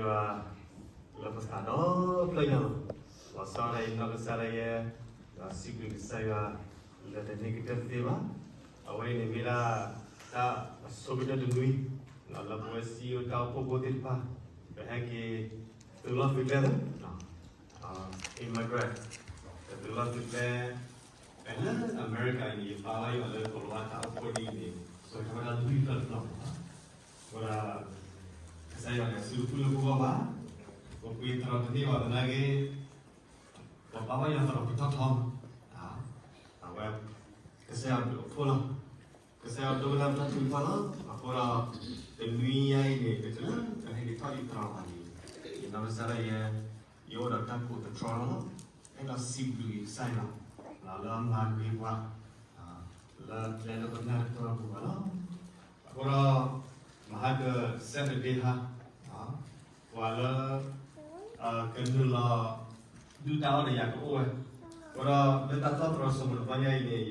ယွၤ လၢပသးဒီဖျၢၣ်ညါလီၤ. လီၤဆီဒၣ်တၢ်အံၤ နီၢ်ကစၢ်ဒၣ်ယဲ ဒီးစံးဘျုးကစၢ်ယွၤ လၢတန့ၢ်ကတၢၢ်တသ့ဘၣ်. အဝဲအံၤန့ၣ်မ့ၢ်ဒၣ် တၢ်အဆိကတၢၢ်တနွံ လၢပဝဲစံယိၣ်တၢ်အိၣ်ဖှိၣ်ဖိသ့ၣ်တဖၣ် ပဟဲက့ၤ သုးလီၢ်သုးကျဲလၢ immigrant သုးလီၢ်သုးကျဲ လၢအမဲရကၤအံၤန့ၣ် ယပာ်လီၤယွၤလၢကီၤလၤဝါတၢ်အိၣ်ဖှိၣ်ဒ်အံၤန့ၣ် ပှဲၤထီၣ်ဝဲဒၣ်လွံၢ်ဖျၢၣ်တဖျၢၣ်လီၤ. အဃိဒီး ကစၢ်ယွၤန့ၣ်အစုပူၤလၢပဂီၢ်ဘၣ်, ပပှ့ၤသရိာ်တန့ၢ်ဘၣ်သနာ်က့ ပဘၣ်ဘၣ်ယွၤသရိာ်ပထီၣ်ထီ, အဝဲ ကစၢ်ယွၤဘျုးအဖှိၣ်လီၤ. ကစၢ်ယွၤဒိကနၣ်ပတၢ်ထုကဖၣ်လီၤ. အဃိဒီး တနွံညါအံၤန့ၣ် တချုးလၢပဟဲက့ၤထီၣ်ယသရိာ်ဘၣ်န့ၣ် ယနီၢ်ကစၢ်ဒၣ်ယဲ ယအိၣ်ဒီးတၢ်ကိးသတြီလီၤ. အဲၣ်ဒိးစံးဘျုးကစၢ်ယွၤ လၢအမၤဂ့ၤပှၤ လၢကျဲလၢပနၢ်တပၢၢ်အပူၤဘၣ်လီၤ. အဃိဒီး မဟါက Saturday ဟါ ပှၤလၢ ကနုာ်လီၤ ဒုၣ်တၢ်အီၣ်ဒီးယၤကအိၣ်ဝဲ, အဃိဒီး လၢတၢ်သီၣ်သတြီၤစိၤမုၢ်တသီညါအံၤန့ၣ်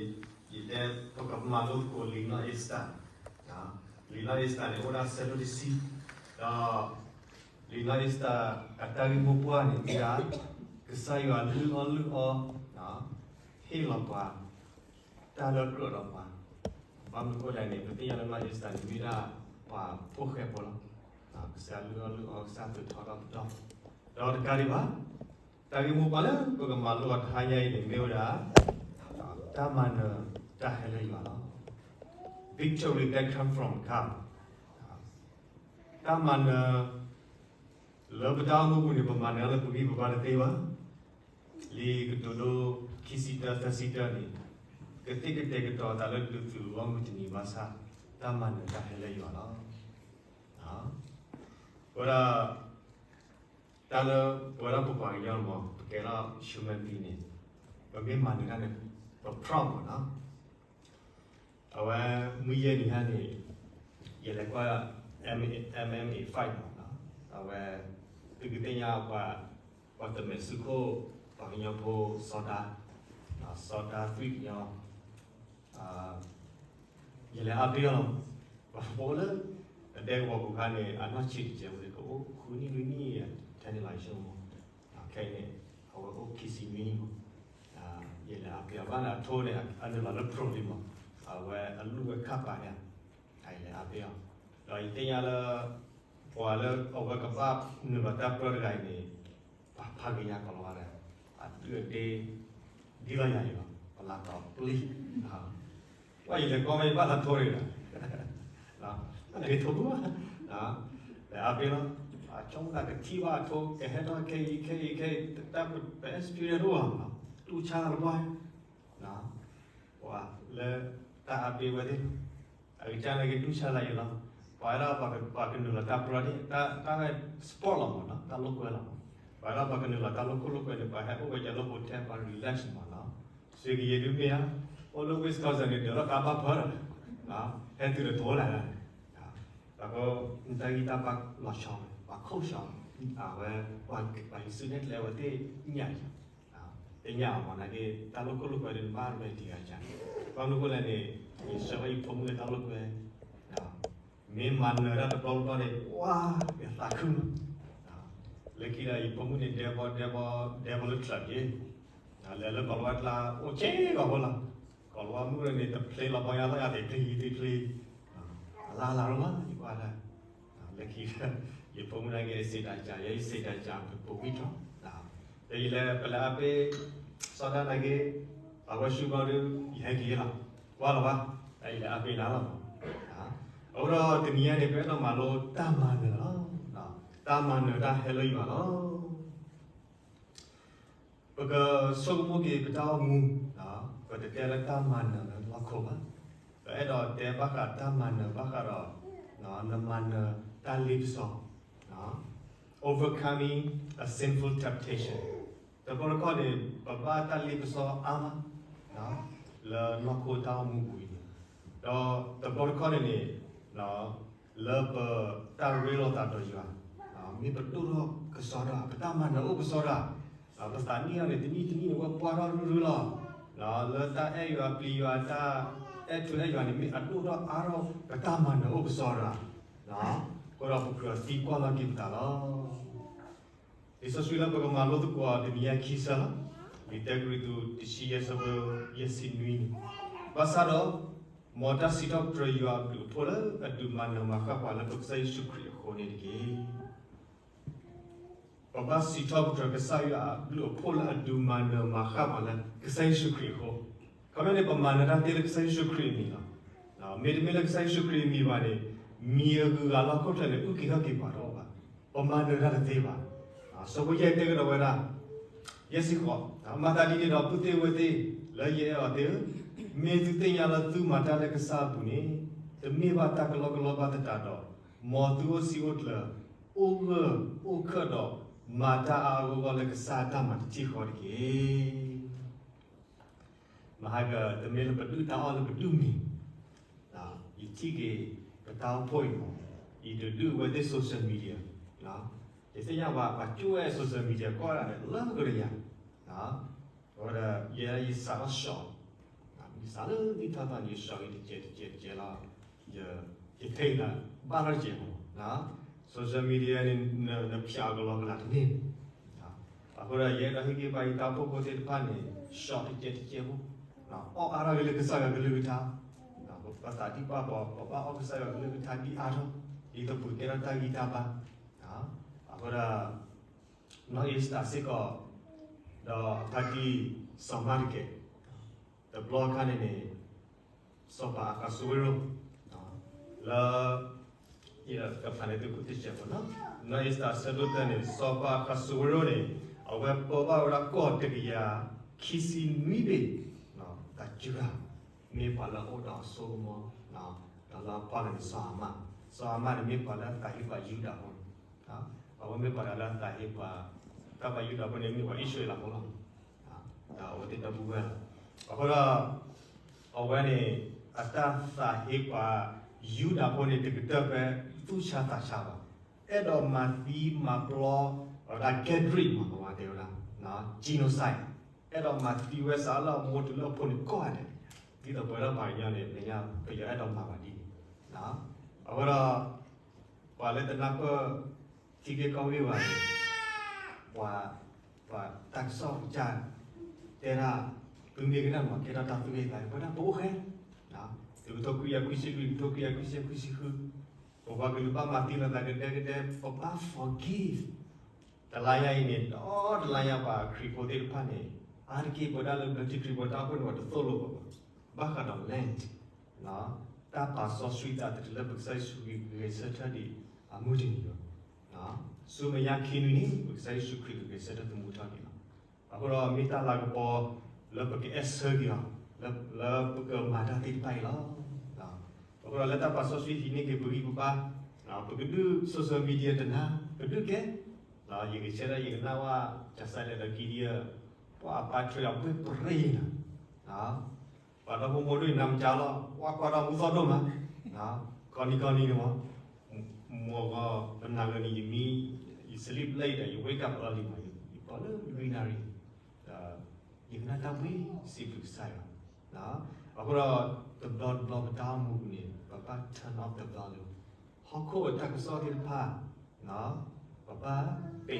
ယတဲ ပကမၤလိသကိးလံာ်နီၢ်အ့စတၢ်, လံာ်နီၢ်အ့စတၢ်န့ၣ် အိၣ်ဝဲဒၣ်ဆၢဒိၣ်တဆံ, ဒီး လံာ်နီၢ်အ့စတၢ် အတၢ်ဂ့ၢ်မိၢ်ပှၢ်န့ၣ် မ့ၢ်ဒၣ် ကစၢ်ယွၤလုၢ်အီၣ်လုၢ်အီ ဟ့ၣ်လီၤပှၤ တၢ်လၢကြၢးဒီးပှၤ, ဘၣ်မနုၤအဃိလဲၣ်န့ၣ် ပသ့ၣ်ညါလၢနီၢ်အ့စတၢ်န့ၣ် မ့ၢ်ဒၣ်ပှၤဖိၣ်ဃဲဖိလီၤ. ကစၢ်ယွၤလုၢ်အီၣ်လုၢ်အီကစၢ်သုးထီၣ်ထီၣ်ပတီၢ်, ဒီးတကးဒံးဘၣ် တၢ်ဂ့ၢ်မိၢ်ပှၢ်လၢပကမၤလိအီၤတဟါညါအံၤန့ၣ် မ့ၢ်ဝဲဒၣ် တၢ်မၤနၢၤတၢ်ဟဲလၢယွၤလီၤ. Victory that come from God. တၢ်မၤနၢၤ လၢပတၢ်အိၣ်မူပူၤန့ၣ် ပမၤနၢၤလၢပဂံၢ်ပဘါတသ့ဘၣ်. လံာ်ကတိၤဒိ ခံဆံတၢ သၢဆံတၢန့ၣ် ကသ့ၣ်ကတဲာ်ကတီၤသးလၢဒုးသုးဂီၢ်မုၢ်တနံၤဘၣ်ဆၣ် တၢ်မၤနၢၤတၢ်ဟဲလၢယွၤလီၤ. အဃိဒီး တၢ်လၢပဝဲဒၣ်ပပှၤကညီမး ပကဲထီၣ် human being န့ၣ် ပမ့ၢ်မၤနၢၤတၢ်န့ၣ် ပ proud မးနီၤ. အဝဲမုၢ်ယဲၢ်နံၤဟါန့ၣ် ယလဲၤကွၢ် M M A fight မးနီၤ. အဝဲ သုကသ့ၣ်ညါပှၤ ပှၤတမဲာ်ဆူခိၣ် ပှၤကညီဖိစီၤဒါ စီၤဒါသွံၣ်ကညီ ယလဲၤအါဘ့ၣ်အီၤလီၤ. ပှၤဖိလၢ အဒဲကဝီၤပူၤခါန့ၣ် အနီၢ်ဆံးတကဲးဝဲ ကအိၣ်ဃုနံၣ်နွံနံၣ် ထဲန့ၣ်လီၤ ယဆိကမိၣ်. ခဲအံၤန့ၣ် အဝဲအိၣ်ခံဆံနွံနံၣ်မး. ယလဲၤအါဘ့ၣ်အီၤဘၣ်ဒီး အထိန့ၣ် အနုာ်လီၤလၢ pro လံမး. အဝဲအလုၢ်ဝဲခၣ်ပာ်န့ၣ် ယလဲၤအါဘ့ၣ်အီၤ. ဒီးယသ့ၣ်ညါလၢ ပှၤလၢအဝဲကဘၣ်နုာ်လီၤတၢ်ပၢတဂၤအံၤန့ၣ် ပှၤဖးက့ၤညါကီးလီၤဝဲဒၣ် အဒုၣ်အဒါ ဒ်လီၤယၤအံၤလီၤ ပလၤကီးပျံၤ ပှၤယလဲၤကီဝဲဘၣ်သးထိန့ၣ်ဒီး နကထိဘၣ် လဲၤအါဘ့ၣ်လီၤ. အဆိကတၢၢ်ကထံၣ်ဘၣ်အထိ ကဟဲထီၣ်ခဲအံၤခဲအံၤခဲအံၤ တၢ်ပ experience တအိၣ်ဘၣ် တူၢ်ဆါသးတပှၢ် ပှၤလၢတၢ်အါဘ့ၣ်ဝဲသ့ၣ် အကစၢ်န့ၣ်က့တူၢ်ဆါသးယံၤလီၤ. ပှၤဝဲဒၣ်ပှၤကနုာ်လီၤတၢ်ပၢန့ၣ် တၢ်ဝဲ sport လီၤမးနီၤ တၢ်လိာ်ကွဲလီၤမး. ပှၤဝဲဒၣ်ပှၤကနုာ်လီၤတၢ်လိာ်ခိၣ်လိာ်ကွဲန့ၣ် ပှၤဟဲအိၣ်ဝဲယၤလၢ hotel ပှၤ relax မးနီၤ. စ့ကယဲၢ်ဒုမ့ၢ်ဧါ အိၣ်လၢ Wisconsin န့ၣ် ဒၢးထီၣ်ကါဘၣ်ဖၢဒီး ဟဲတုၤဒီးထိလဲၣ် အဃိ နတၢ်ဂံၢ်တၢ်ဘါလီၤဆီ ပှၤခိၣ်ဆီ အဝဲ ပှၤဟံးစုနဲၣ်ကျဲအဝဲသ့ၣ်ညၣ်အံၤ သ့ၣ်ညါအီၤမး နာ်က့ တၢ်လိာ်ခိၣ်လိာ်ကွဲဒ်နဘၣ် ready ဂၤစၢ်. ဘၣ်မနုၤအဃိလဲၣ်န့ၣ် ယဆှၢဝဲယဖိမုၣ်လၢတၢ်လိာ်ကွဲ မ့ၢ်မၤနၢၤတၢ်တဘျီတဘျီန့ၣ် ဝါ ယသးခုမး လၢခံဒီးယဖိမုၣ်န့ၣ် ဒဲဘီဒဲဘီ ဒဲဘီလၢ club ယ့ လဲၤလၢကီၤလၤဝါကျါ အိၣ်ဆ့ကီးဖိလီၤ. ကီၤလၤဝါမုၣ်န့ၣ် တဖျ့လီၤပီညါသီယၤ တဖျ့တဖျ့ အလါလါလီၤလီၤ ယကွၢ်လၢ လၢခံ ယဖိမုၣ်နာ်က့ စံးတၢ်စၢ် ယဲယစံးတၢ်စၢ် ပပိာ်ကွံာ်ထီၣ် ဒီးယလဲၤ ပလဲၤအါဘ့ၣ် စီၤဒၣ်နာ်က့ အဝဲဆူဘျီဒု ယဟဲက့ၤလီၤ ကွၢ်လီၤဘၣ် ယလဲၤအါဘ့ၣ်နၤလီၤ. အဃိဒီးတနံၤအံၤန့ၣ် ပအဲၣ်ဒိးမၤလိတၢ်မၤနၢၤလီၤ. တၢ်မၤနၢၤတၢ်ဟဲလၢယွၤလီၤ. ပကဆိကမိၣ်က့ၤပတၢ်အိၣ်မူ ပတတဲလၢတၢ်မၤနၢၤလၢလီၢ်ခိၣ်ဘၣ်. ပအဲၣ်ဒိးတဲဘၣ်ဃးတၢ်မၤနၢၤဘၣ်ဃးဒီး နမၤနၢၤတၢ်လ့ပစီ overcoming a sinful temptation. တဘျီတခီၣ်န့ၣ် ပဘၣ်တၢ်လ့ပစီအါမး လၢလီၢ်ခိၣ်တၢ်အိၣ်မူပူၤအံၤန့ၣ် ဒီးတဘျီတခီၣ်န့ၣ်န့ၣ် လၢပတၢ်ရ့လိာ်သးဒီးယွၤ မ့ၢ်ပဒိၣ်ထီၣ်ကစီဒီဧါ ပတၢ်မၤနၢၤအိၣ်ကစီဒီဧါ ပသးနံၣ်အီၤန့ၣ် တနံၣ်တနံၣ်န့ၣ် ဝဲပှၢ်ထီၣ်ရုၢ်ရုၢ်လီၤ. လၢတၢ်အဲၣ်ယွၤပျံၤယွၤ တၢ်အဲၣ်ထူအဲၣ်ယွၤန့ၣ် မ့ၢ်အဒိၣ်ထီၣ်အါထီၣ် ပတၢ်မၤနၢၤအိၣ်ကစီဒီဧါ. အဃိဒီးပကြၢးသံကွၢ်လီၤက့ၤပသးလီၤ. လံာ်စီဆှံလၢပကမၤလိသကိးတနံၤအံၤခံဆၢလီၤ. လံာ်တၢကရံၣ်သူးတဆံယဲၢ်ဆၢဖိယဲၢ်ဆံနွံန့ၣ်, ဘၣ်ဆၣ်ဒီး, မ်တၢ်စံးထီၣ်ပတြၢၤယွၤအဘျုးအဖှိၣ်လၢအဒုးမၤနၢၤမၤဃၣ်ပှၤလၢပကစၢ်ယ့ၣ်ၡူးခရံာ်အဃိန့ၣ်တက့ၢ်. ပဘၣ်စံးထီၣ်ပတြၢၤကစၢ်ယွၤအဘျုးအဖှိၣ်လၢအဒုးမၤနၢၤမၤဃၣ်ပှၤလၢကစၢ်ယ့ၣ်ၡူးခရံာ်အဃိ, ခီပညီန့ၣ် ပမၤနၢၤတၢ်သ့လၢကစၢ်ယ့ၣ်ၡူးခရံာ်အမံၤလီၤ. မ့တမ့ၢ်လၢကစၢ်ယ့ၣ်ၡူးခရံာ်အမံၤဘၣ်န့ၣ်, မံၤအဂုၤအဂၤလၢဟီၣ်ခိၣ်ချၢန့ၣ် အုၣ်က့ၤခီၣ်က့ၤပှၤတအိၣ်ဘၣ်. ပမၤနၢၤတၢ်တသ့ဘၣ်. စီၤပီယဲတဲကဒီးဝဲဒၣ်, ယဲၢ်စ့ၢ်ကီး, မၤသးဒ်န့ၣ်ဒီး ပုၢ်သ့ၣ်ဝဲၢ်သ့ၣ်လၢယအဲၣ်အီၤသ့ၣ်ဧၢ, မ့ၢ်သုသ့ၣ်ညါလၢသုမၤတၢ်လၢကစၢ်အပူၤန့ၣ်, တမ့ၢ်ဘၣ်တၢ်ကလီကလီဘၣ်သတးဒီး, မ်သုအိၣ်စံၣ်အိၣ်ကျၢၤ, အိၣ်ဂၢၢ်အိၣ်ခၢၣ်ဒီး, မၤတၢ်အါအါဂီၢ်ဂီၢ်လၢကစၢ်အတၢ်မၤတထံၣ်ဃီတက့ၢ်. မဟါကတမ့ၢ်လၢပဒုၣ်တၢ်အီၣ်လၢပဒုၣ်မံၤ, ယထံၣ်က့ၤပတၢ်အိၣ်ဖှိၣ်အံၤမး, ယတဒုးဝဲသ့ၣ် social media, ယသ့ၣ်ညါဘၣ် ပှၤကၠိဝဲ social media ကီၢ်ဒၣ်န့ၣ်လၢကရံယါ, အဝဲဒၣ်ယဲယစးထီၣ် short, ယစးလၢနံၣ်ထီၣ်သီန့ၣ် ယ short က့ၤတကဲးတကဲးတကဲးလီၤ, ယ ယထံၣ်နၤဘၣ်ထီၣ်တကဲးမး, social media န့ၣ် နဖျါအကလီကလီတန့ၢ် အဃိဒီးယအဲၣ်ဒိးဟ့ၣ်ဂံၢ်ဘါယတၢ်အိၣ်ဖှိၣ်ဖိသ့ၣ်တဖၣ်န့ၣ် short တကဲးတကဲးဖိ, အီၣ်အါထီၣ်က့ၤလၢကစၢ်ယွၤကလုၢ်ကထါ, ပသးဒ်ပှၤဘၣ် ပဘၣ်အီၣ်ကစၢ်ယွၤကလုၢ်ကထါဒ်အါထီၣ်, ဒ်သိးပကကဲထီၣ်တၢ်ဂံၢ်တၢ်ဘါ, အဃိဒီး နီၢ်အ့စတၢ်စ့ၢ်ကီး, ဒီးအဖါတံၢ်စီၤမါတကဲး, တဘျီခါန့ၣ်န့ၣ်, စီၤပၤအဃးစူဝ့ရိၣ်, လၢ ကဖးန့ၣ်သုခိၣ်တစဲးဖိနီၤ, နီၢ်အ့စတၢ်ဆၢဒိၣ်တၢန့ၣ် စီၤပၤအဃးစူဝ့ရိၣ်န့ၣ်, အဝဲပၢဘၣ်ဝဲဒၣ်ကီၢ်တကယၤခံဆံနွံဘ့ၣ်, သးစူၤ, မ့ၢ်ပှၤလၢအအိၣ်ဒီးအစိကမီၤ, ဒီးလၢအပၢ်န့ၣ်န့ၣ်စီၤဟၤမၣ်, စီၤဟၤမၣ်န့ၣ်မ့ၢ်ပှၤလၢအသးဟ့ပှၤယူဒၤဖိန့ၣ်, အဝဲမ့ၢ်ပှၤတဂၤလၢအသးဟ့ပှၤ, တၢ်ပှၤယူဒၤဖိန့ၣ်မ့ၢ်ပှၤအံၣ်စရ့လးဖိလီၤ. ဒီးအဝဲသ့ၣ်ဒီပုၢ်ဝဲၢ်လီၤ. အဃိဒီး အဝဲန့ၣ် အတၢ်သးဟ့ပှၤယူဒၤဖိန့ၣ် တကတၢၢ်ဖဲသူၣ်ဆါသးဆါဘၣ်. အဲၣ်ဒိးမၤသံမၤပျီ, အဝဲဒၣ် gathering မ့ၢ် ပှၤတဲဝဲဒၣ် genocide, အဲၣ်ဒိးမၤသံဝဲစးလၢအမိၢ်တုၤလၢအဖိန့ၣ်ကိးဂၤဒဲး, ဒ်သိးပဝဲဒၣ်ပှၤကညီန့ၣ် ပယီၤအဲၣ်ဒိးမၤဘၣ်ဒ်န့ၣ်, အဃိဒီး ပှၤလၢတနၢ်ပၢၢ် ထံဂ့ၢ်ကီၢ်ဂ့ၢ်ဘၣ်န့ၣ်, ပှၤ, ပှၤတၢ်ကစီၣ်ကစၢ်တဲဒၣ်, သုမ့ၢ်ကနၣ်မ့ၢ်ကဲထီၣ်တၢ်သူၣ်ဂ့ၢ်သးဂ့ၢ် ပဝဲဒၣ်ပအိၣ်ဃဲ, တုၤကထိခွံကယၤခွံဆံလွံၢ် ကထိခွံကယၤခွံဆံခွံဆံဃု, ပပှၤကလုာ်ဘၣ်မၤသံလိာ်သးကဒဲကဒဲ ပဘၣ် forgive, တလါညါအံၤန့ၣ် ဒီတလါညါပှၤခရံာ်ဖိသ့ၣ်တဖၣ်န့ၣ်, အါတက့ၢ်ပဝဲဒၣ်လၢဘျၢထံခရံာ်ဖိတၢ်အိၣ်ဖှိၣ်န့ၣ် ပှၤတသိၣ်လိပှၤဘၣ်, ဘၣ်ဃးဒီး Lent တၢ်ပာ်စီဆှံသးတတုၤလၢပကစၢ်ယ့ၣ်ၡူးခရံာ်ဂဲၤဆၢထၢၣ်ဒံးအမုၢ်တနံၤလီၤ. ဆူမဲာ်ညါခံနွံန့ၣ် ပကစၢ်ယ့ၣ်ၡူးခရံာ်ကဂဲၤဆၢထၢၣ်သမူထီၣ်န့ၣ်လီၤ. အဃိဒီးမ့ၢ်တၢ်လၤကပီၤလၢပကအဲၣ်ဆၢက့ၤအီၤ, လၢပကမၤတၢ်သ့ၣ်တဖၣ်အံၤလီၤ. အဃိဒီးလၢတၢ်ပာ်စီဆှံဟံးန့ၢ်က့ၤပဂံၢ်ပဘါ, ပကဒုး social media တနၤ, ပဒုးကဲ, ယကဆှၢဒၣ်ယကနၣ်ဝဲ တၢ်စဲလဲၣ်ဒီး Gideon, ပှၤအပၢ်ထွဲအပှ့ၤပရ့ၤနၤ ပှၤဒီဖိမိၢ်ဒိၣ်အံၤနၤမတၤလီၤ, ပှၤကွၢ်ဒီးမူသီၣ်ဒိၣ်မး, ကီနံၤကီနံၤန့ၣ်မး, မ့ၢ်ဂီၤပနၤဂၤန့ၣ် ယမံ, ယ sleep late ဒီး ယ wake up early မး, ယပိာ်လၢလွံၢ်နၣ်ရံၣ်, ဒီးယကနၣ်တၢ်ဘှံးစံးဘျုးကစၢ်ယွၤ, အဃိဒီး တဘျီတဘျီပတၢ်အိၣ်မူပူၤန့ၣ် ပဘၣ် turn off the volume, ဟီၣ်ခိၣ်အတၢ်ကစီၣ်သ့ၣ်တဖၣ် ပဘၣ်ပ့ၤလီၤ,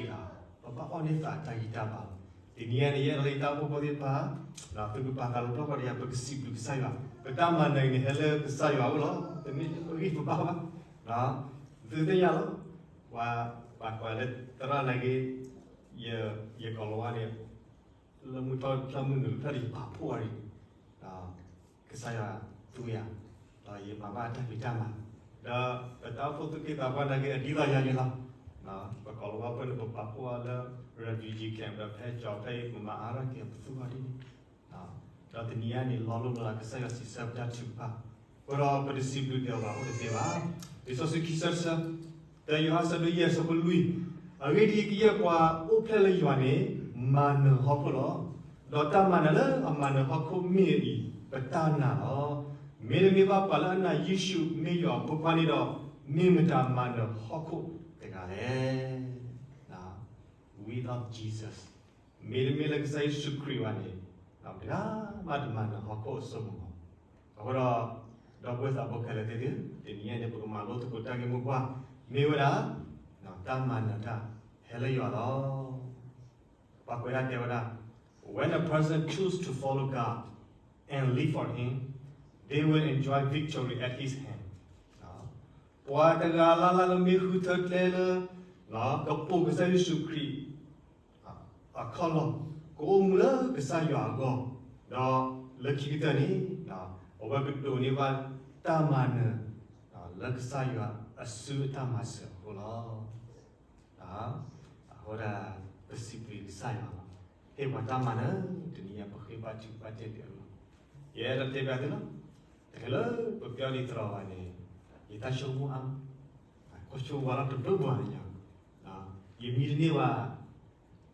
ပဘၣ်အီၣ်န့ၢ်သးတၢ်ဂံၢ်တၢ်ဘါလီၤ. တနံၤအံၤန့ၣ် ယအဲၣ်ဒိးလၢယတၢ်အိၣ်ဖှိၣ်ဖိသ့ၣ်တဖၣ်, သုကပာ်သးလီၤပျီၢ်ဃီဒီးယၤ ပကစံးဘျုးကစၢ်ယွၤ, ပတၢ်မၤနၢၤအံၤန့ၣ် ဟဲလၢကစၢ်ယွၤအအိၣ်လီၤ, တမ့ၢ်ပဂံၢ်ပဘါဘၣ်, သုသ့ၣ်ညါလီၤ, ပှၤ, ပှၤကွၢ်လၢသရၣ်နာ်က့ၤ, ယ, ယကိၤလၤဝါန့ၣ် လၢမုၢ်ထီၣ်ဖျၢၣ်မုၢ်နုာ်ဖျၢၣ်ဒီးယပာ်ဖှိၣ်အီၤဒ်န့ၣ်, ကစၢ်ယွၤသူယၤ, ဒီးယမၤဘၣ်တၢ်ဖံးတၢ်မၤ, ဒီးပတၢ်အိၣ်ဖှိၣ်သူၣ်က့သးပှၢ်နာ်က့ၤအဒ်သိးယၤန့ၣ်လီၤ. ပကိၤလၤဝါဖိန့ၣ် ပပာ်ဖှိၣ်အီၤလၢ refugee camp ဒီးဖဲကၠီၤဖဲအံၤ ပမၤအါထီၣ်က့ၤပသူၣ်အီၤဒ်န့ၣ် ဒီးတနံၤအံၤန့ၣ် လီၤလိၢ်လီၤလး ကစၢ်ယွၤစံးဆၢပတၢ်ထုကဖၣ်, အဃိဒီးပတစံးဘျုးက့ၤအီၤဘၣ်အိၣ်တသ့ဘၣ်. လံာ်စီဆှံခံဆၢတဆၢ, တၢယိၤဟၣ်ဆၢဒိၣ်ယဲၢ်ဆၢဖိလွံၢ်, အဂ့ၢ်ဒ်အံၤ, ကယဲၢ်ပှၤအိၣ်ဖျဲၣ်လၢယွၤန့ၣ် မၤနၢၤဟီၣ်ခိၣ်လီၤ. ဒီးတၢ်မၤနၢၤလၢအမၤနၢၤဟီၣ်ခိၣ်မ့ၢ်အံၤ ပတၢ်နာ်လီၤ. မ့တမ့ၢ်ဘၣ်ပှၤလၢအနာ်ယ့ၣ်ၡူးမ့ၢ်ယွၤအဖိခွါန့ၣ်ဒီး, မ့ၢ်မတၤမၤနၢၤဟီၣ်ခိၣ်တဂၤလဲၣ်. Without Jesus, မ့တမ့ၢ်လၢကစၢ်ယ့ၣ်ၡူးခရံာ်ဘၣ်န့ၣ်, ပတဂၤမးတမၤနၢၤဟီၣ်ခိၣ်အစိကမီၤ. အဃိဒီး, ဒီပုၢ်ဝဲၢ်သးဘိခဲလၢာ်သ့ၣ်ဧၢ, တနံၤအံၤန့ၣ် ပကမၤလိသကိးတၢ်ဂ့ၢ်မိၢ်ပှၢ်, မ့ၢ်ဝဲဒၣ် တၢ်မၤနၢၤတၢ်ဟဲလၢယွၤလီၤ. ပှၤကွဲးဒၣ်တဲဝဲဒၣ်, When a person choose to follow God and live for Him, they will enjoy victory at His hand. ပှၤတဂၤလၢ်လၢ်လၢမ့ၢ်ဃုထၢကျဲလၢ ကပိာ်ကစၢ်ယ့ၣ်ၡူးခရံာ် အခီၣ်လီၢ်, ကအိၣ်မူလၢကစၢ်ယွၤအဂီၢ်, ဒီးလၢခံကတၢၢ်န့ၣ် အဝဲကဒိးန့ၢ်ဘၣ်တၢ်မၤနၢၤ လၢကစၢ်ယွၤအစုအတၢ်မၤစၢၤအဃိလီၤ. အဃိဒၣ် ပစံးဘျုးကစၢ်ယွၤလီၤ. ဟ့ၣ်ပှၤတၢ်မၤနၢၤ တနံၤအံၤ ပဃ့ဘါထုကဖၣ်တၢ်ဒဲးအလီၢ်, ယအဲၣ်ဒိးတဲဘၣ်သုလီၤ. တချုးလၢပပျီဒံးတရီၤဘၣ်န့ၣ် ယတၢ်ဆိကမိၣ်အါ, ကွၢ်ဆိကမိၣ်ဝဲလီၤတဘျီဘျီညါ, ယမံတန့ၢ်ဘၣ်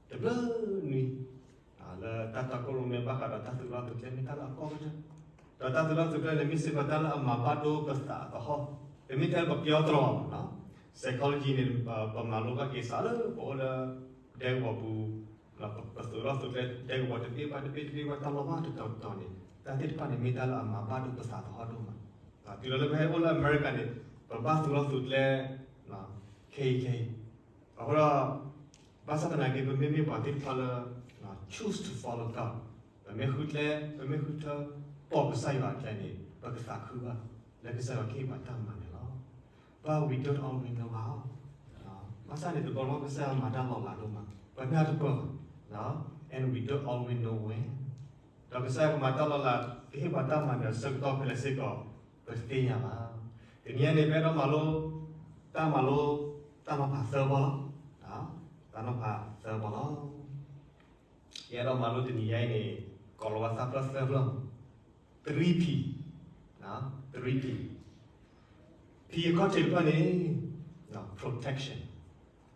တဘျီနွံ လၢတၢ်တီခိၣ်ရိၣ်မဲဘၣ်ဃးဒီးတၢ်သုးလီၢ်သုးကျဲမ့ၢ်တၢ်လၢအကီၢ်ကတၢၢ်, ဒီးတၢ်သုးလီၢ်သုးကျဲန့ၣ် မ့ၢ်စ့ၢ်ကီးတၢ်လၢအမၤဘၣ်ဒိပသးသဟီၣ်, ပမ့ၢ်တဲပပျီတရီၤလီၤ, psychology န့ၣ် ပမၤလိဘၣ်က့ၤစးလၢပအိၣ်လၢ ဒဲကဝီၤပူၤ, ပသုးလီၢ်သုးကျဲဒဲကဝီၤတဘ့ၣ်ဘၣ်တဘ့ၣ်တဘ့ၣ်ဘၣ် တၢ်လီၢ်ဘၣ်တတီၤတတီၤန့ၣ် တၢ်သ့ၣ်တဖၣ်န့ၣ် မ့ၢ်တၢ်လၢအမၤဘၣ်ဒိပသးသဟီၣ်ဒိၣ်မး, တုၤလီၤလၢပဟဲအိၣ်လၢအမဲရကၤန့ၣ် ပဘၣ်သုးလီၢ်သုးကျဲ ခဲအံၤခဲအံၤ, အဃိဒီး ဘၣ်ဆၣ်သနာ်က့ ပမ့မ့ၢ်ပှၤသ့ၣ်တဖၣ်လၢ choose to follow God, ပမ့ၢ်ဃုကျဲ ပမ့ၢ်ဃုထၢ ပိာ်ကစၢ်ယွၤအကျဲန့ၣ် ပကသးခုဘၣ် လၢကစၢ်ယွၤကဟ့ၣ်ပှၤတၢ်မၤနၢၤလီၤ. But we don't always know how. ဘၣ်ဆၣ်န့ၣ် တဘျီဘျီကစၢ်ယွၤမၤတၢ်လီၤလးဒိၣ်မး ပနၢ်တပၢၢ်ဘၣ်, and we don't always know when. ဒီးကစၢ်ယွၤကမၤတၢ်လီၤလး ကဟ့ၣ်ပှၤတၢ်မၤနၢၤဆၢကတီၢ်ဖဲလဲၣ်စ့ၢ်ကီး ပတသ့ၣ်ညါဘၣ်. တနံၤအံၤန့ၣ် ပအဲၣ်ဒိးမၤလိ တၢ်မၤလိ တၢ်နီၤဖးသၢဘီလီၤ. တၢ်နီၤဖးသၢဘီလီၤ. ယအဲၣ်ဒိးမၤလိတနံၤအံၤန့ၣ် ကိးလီၤဝဲသၣ်ဖျၢၣ်သၢဖျၢၣ်, three P, three P, P အခီၣ်ထံးတဖၣ်န့ၣ် protection,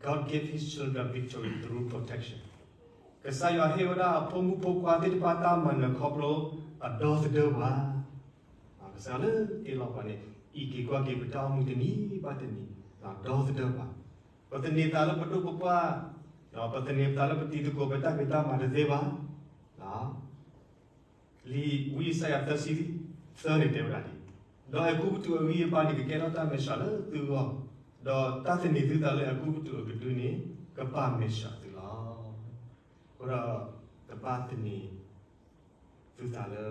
God gave his children victory through protection. ကစၢ်ယွၤဟ့ၣ်ဝဲဒၣ်အဖိမုၣ်ဖိခွါသ့ၣ်တဖၣ်တၢ်မၤနၢၤခီဖျိအဒီသဒၢပှၤ, ကစၢ်ယွၤလၢတ့လီၤပှၤန့ၣ် အံးက့ၤကွၢ်က့ၤပတၢ်အိၣ်မူတနံၤဘၣ်တနံၤ, ဒီသဒၢပှၤ, ပသန့ၤသးလၢပဒိၣ်ပပှၢ်, ပသန့ၤသးလၢပတံၤသကိး ပတၢ်ဖံးတၢ်မၤတသ့ဘၣ်. လံာ်ဝံယၡါယၤသၢဆံသၢန့ၣ်တဲဝဲဒၣ်ဒ်အံၤ, ဒီးအဲၤကူပတူးအဂံၢ်အဘါန့ၣ် ကကဲထီၣ်တၢ်မဲာ်ဆှးလၢသုဂီၢ်, ဒီးတၢ်သန့ၤသုသးလၢအဲၤကူပတူးအကဒုန့ၣ် ကပာ်မဲာ်ဆှးသုလီၤ. အဃိဒီး တဘၣ်သန့ၤ သုသးလၢ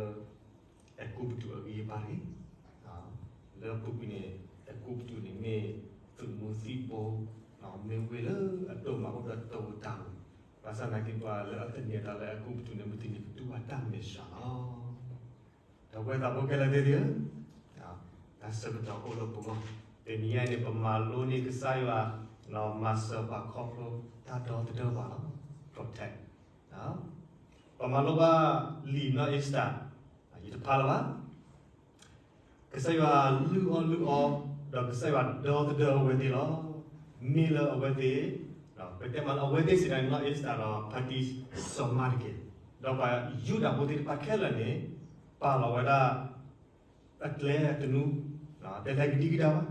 အဲၤကူပတူးအဂံၢ်အဘါတဂ့ၤ. လၢအပူၤကွံာ်န့ၣ် အဲၤကူပတူးန့ၣ်မ့ၢ်သုးမုၢ်သံၣ်ဘိ, မ့ၢ်ဝ့ၢ်လၢအဒိၣ်မးအိၣ်ဒီးတၢ်ဝံတၢ်ဝီၤ, ဘၣ်ဆၣ်သနာ်က့ပှၤလၢအသန့ၤအသးလၢအဲၤကူပတူးန့ၣ် မုၢ်တနံၤကတူၢ်ဘၣ်တၢ်မဲာ်ဆှးလီၤ. ဒီပုၢ်ဝဲၢ်သးဖိခဲလၢာ်သ့ၣ်ဧၢ, တၢ်ဆၢကတီၢ်အိၣ်လၢပဂီၢ်, တနံၤအံၤန့ၣ် ပမၤလိန့ၢ်ကစၢ်ယွၤ မၤစၢၤပှၤခီဖျိတၢ်ဒီသဒၢပှၤလီၤ, protect. ပမၤလိဘၣ်လံာ်နီၢ်အ့စတၢၤ, ယတဖးလၢၤဘၣ်. ကစၢ်ယွၤလုၢ်အီၣ်လုၢ်အီ, ဒီးကစၢ်ယွၤဒီသဒၢအဝဲသ့ၣ်လီၤ. မ့ၢ်လၢအဝဲသ့ၣ်, ပတဲမးလၢအဝဲသ့ၣ်စံးတၢ်န့ၣ် နီၢ်အ့စတၢၤဒီး ဖါတံၢ်စီၤမါတက့ၢ်, ဒီးပှၤယူဒၤဖိသ့ၣ်တဖၣ်ခဲလၢာ်န့ၣ် ပာ်လီၤဝဲဒၣ် အကျဲအသနူ, တလဲၤကဒံကဒါဘၣ်,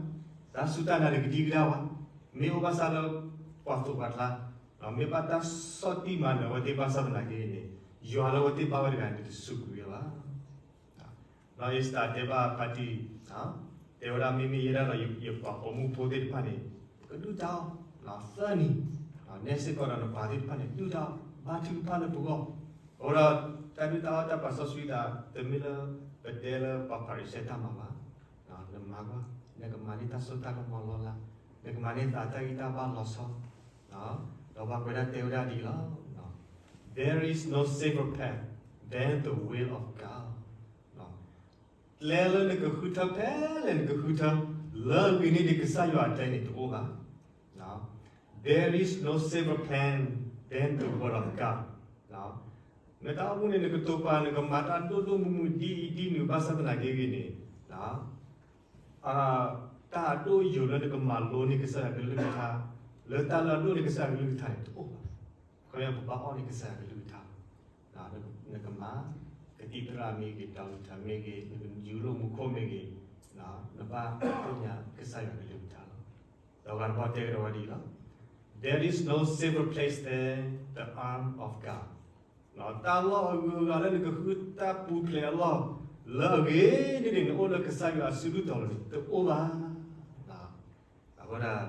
တၢ်စူၢ်တၢ်နာ်တကဒံကဒါဘၣ်, မ့ၢ်အိၣ်ဘၣ်ဆၣ်လၢပှၤသိးပှၤကျါ, မ့ၢ်ဘၣ်တၢ်ဆီၣ်တံၢ်မၤနၢၤအဝဲသ့ၣ်ဘၣ်ဆၣ်သနာ်က့န့ၣ် ယွၤလၢအဝဲသ့ၣ်ဘါဝဲတဂၤန့ၣ် တစူးကွံာ်ဝဲဘၣ်. နီၢ်အ့စတၢၤတဲဘၣ်ဖါတံၢ်, တဲဝဲဒၣ် မ့မ့ၢ်ယဲဒၣ်ဒီးယပှၤပိာ်မုၣ်ဖိသ့ၣ်တဖၣ်န့ၣ် ကဒုၣ်ဒါအီၤ, သၢနံၤ, နဲစ့ၢ်ကီးဒီးနပှၤသ့ၣ်တဖၣ်န့ၣ် ဒုၣ်ဒါအီၤ, ဘါထုကဖၣ်လၢပဂီၢ်, အဃိဒီး တၢ်ဒုၣ်တၢ်အီၣ်တၢ်ပာ်စီဆှံသး တမ့ၢ်လၢပတဲလၢပှၤဖၤရံၤၡဲတၢ်မၤဘၣ်. နမၤကွၢ်, နကမၤန့ၢ်တၢ်စိတၢ်ကမီၤလီၤလး, နကမၤန့ၢ်သးတၢ်ဂံၢ်တၢ်ဘါလီၤဆီ, ဒီးပှၤကွဲးဒၣ်တဲဝဲဒၣ်ဒ်အံၤလီၤ. There is no safer path than the will of God. ကျဲလၢနကဃုထၢဖဲလဲၣ်နကဃုထၢ လၢအဂ့ၤန့ၢ်ဒံးကစၢ်ယွၤအကျဲန့ၣ်တအိၣ်ဘၣ်. There is no safer plan than the word of God. နတၢ်အိၣ်မူန့ၣ် နကတိၤပာ် နကမၤတၢ်ဒိၣ်ဒိၣ်မုၢ်မုၢ် ဒ်အံၤဒ်နုၤ ဘၣ်ဆၣ်သနာ်က့ဂ့ၤန့ၣ် တၢ်အဒိၣ်ယိာ်လၢနကမၤလိန့ၢ်ကစၢ်ယွၤကလုၢ်ကထါ လၢတၢ်လၢအဒိၣ်န့ၢ်ကစၢ်ယွၤကလုၢ်ကထါန့ၣ် တအိၣ်ဘၣ်. ခီပညီပဘၣ်အီၣ်န့ၢ်ကစၢ်ယွၤကလုၢ်ကထါလီၤ. နကမၤ ကသံၣ်သရၣ်မ့ၢ်ဂ့ၤ, ဒီကထၢၣ်မ့ၢ်ဂ့ၤ, နကယူၤလိာ်မူခိၣ်မ့ၢ်ဂ့ၤ, နဘၣ်သ့ၣ်ညါကစၢ်ယွၤကလုၢ်ကထါလီၤ. ဒီးဂၤတဘီတဲကဒီးဝဲဒ်အံၤလီၤ. There is no safer place than the arm of God. တၢ်လီၢ်အဂုၤအဂၤလၢနကဃုတၢ်ပူၤဖျဲးအလီၢ် လၢအဂ့ၤန့ၢ်ဒံးနအိၣ်လၢကစၢ်ယွၤအစုဒုၣ်တီၤလီၤန့ၣ် တအိၣ်ဘၣ်. အဃိဒၣ်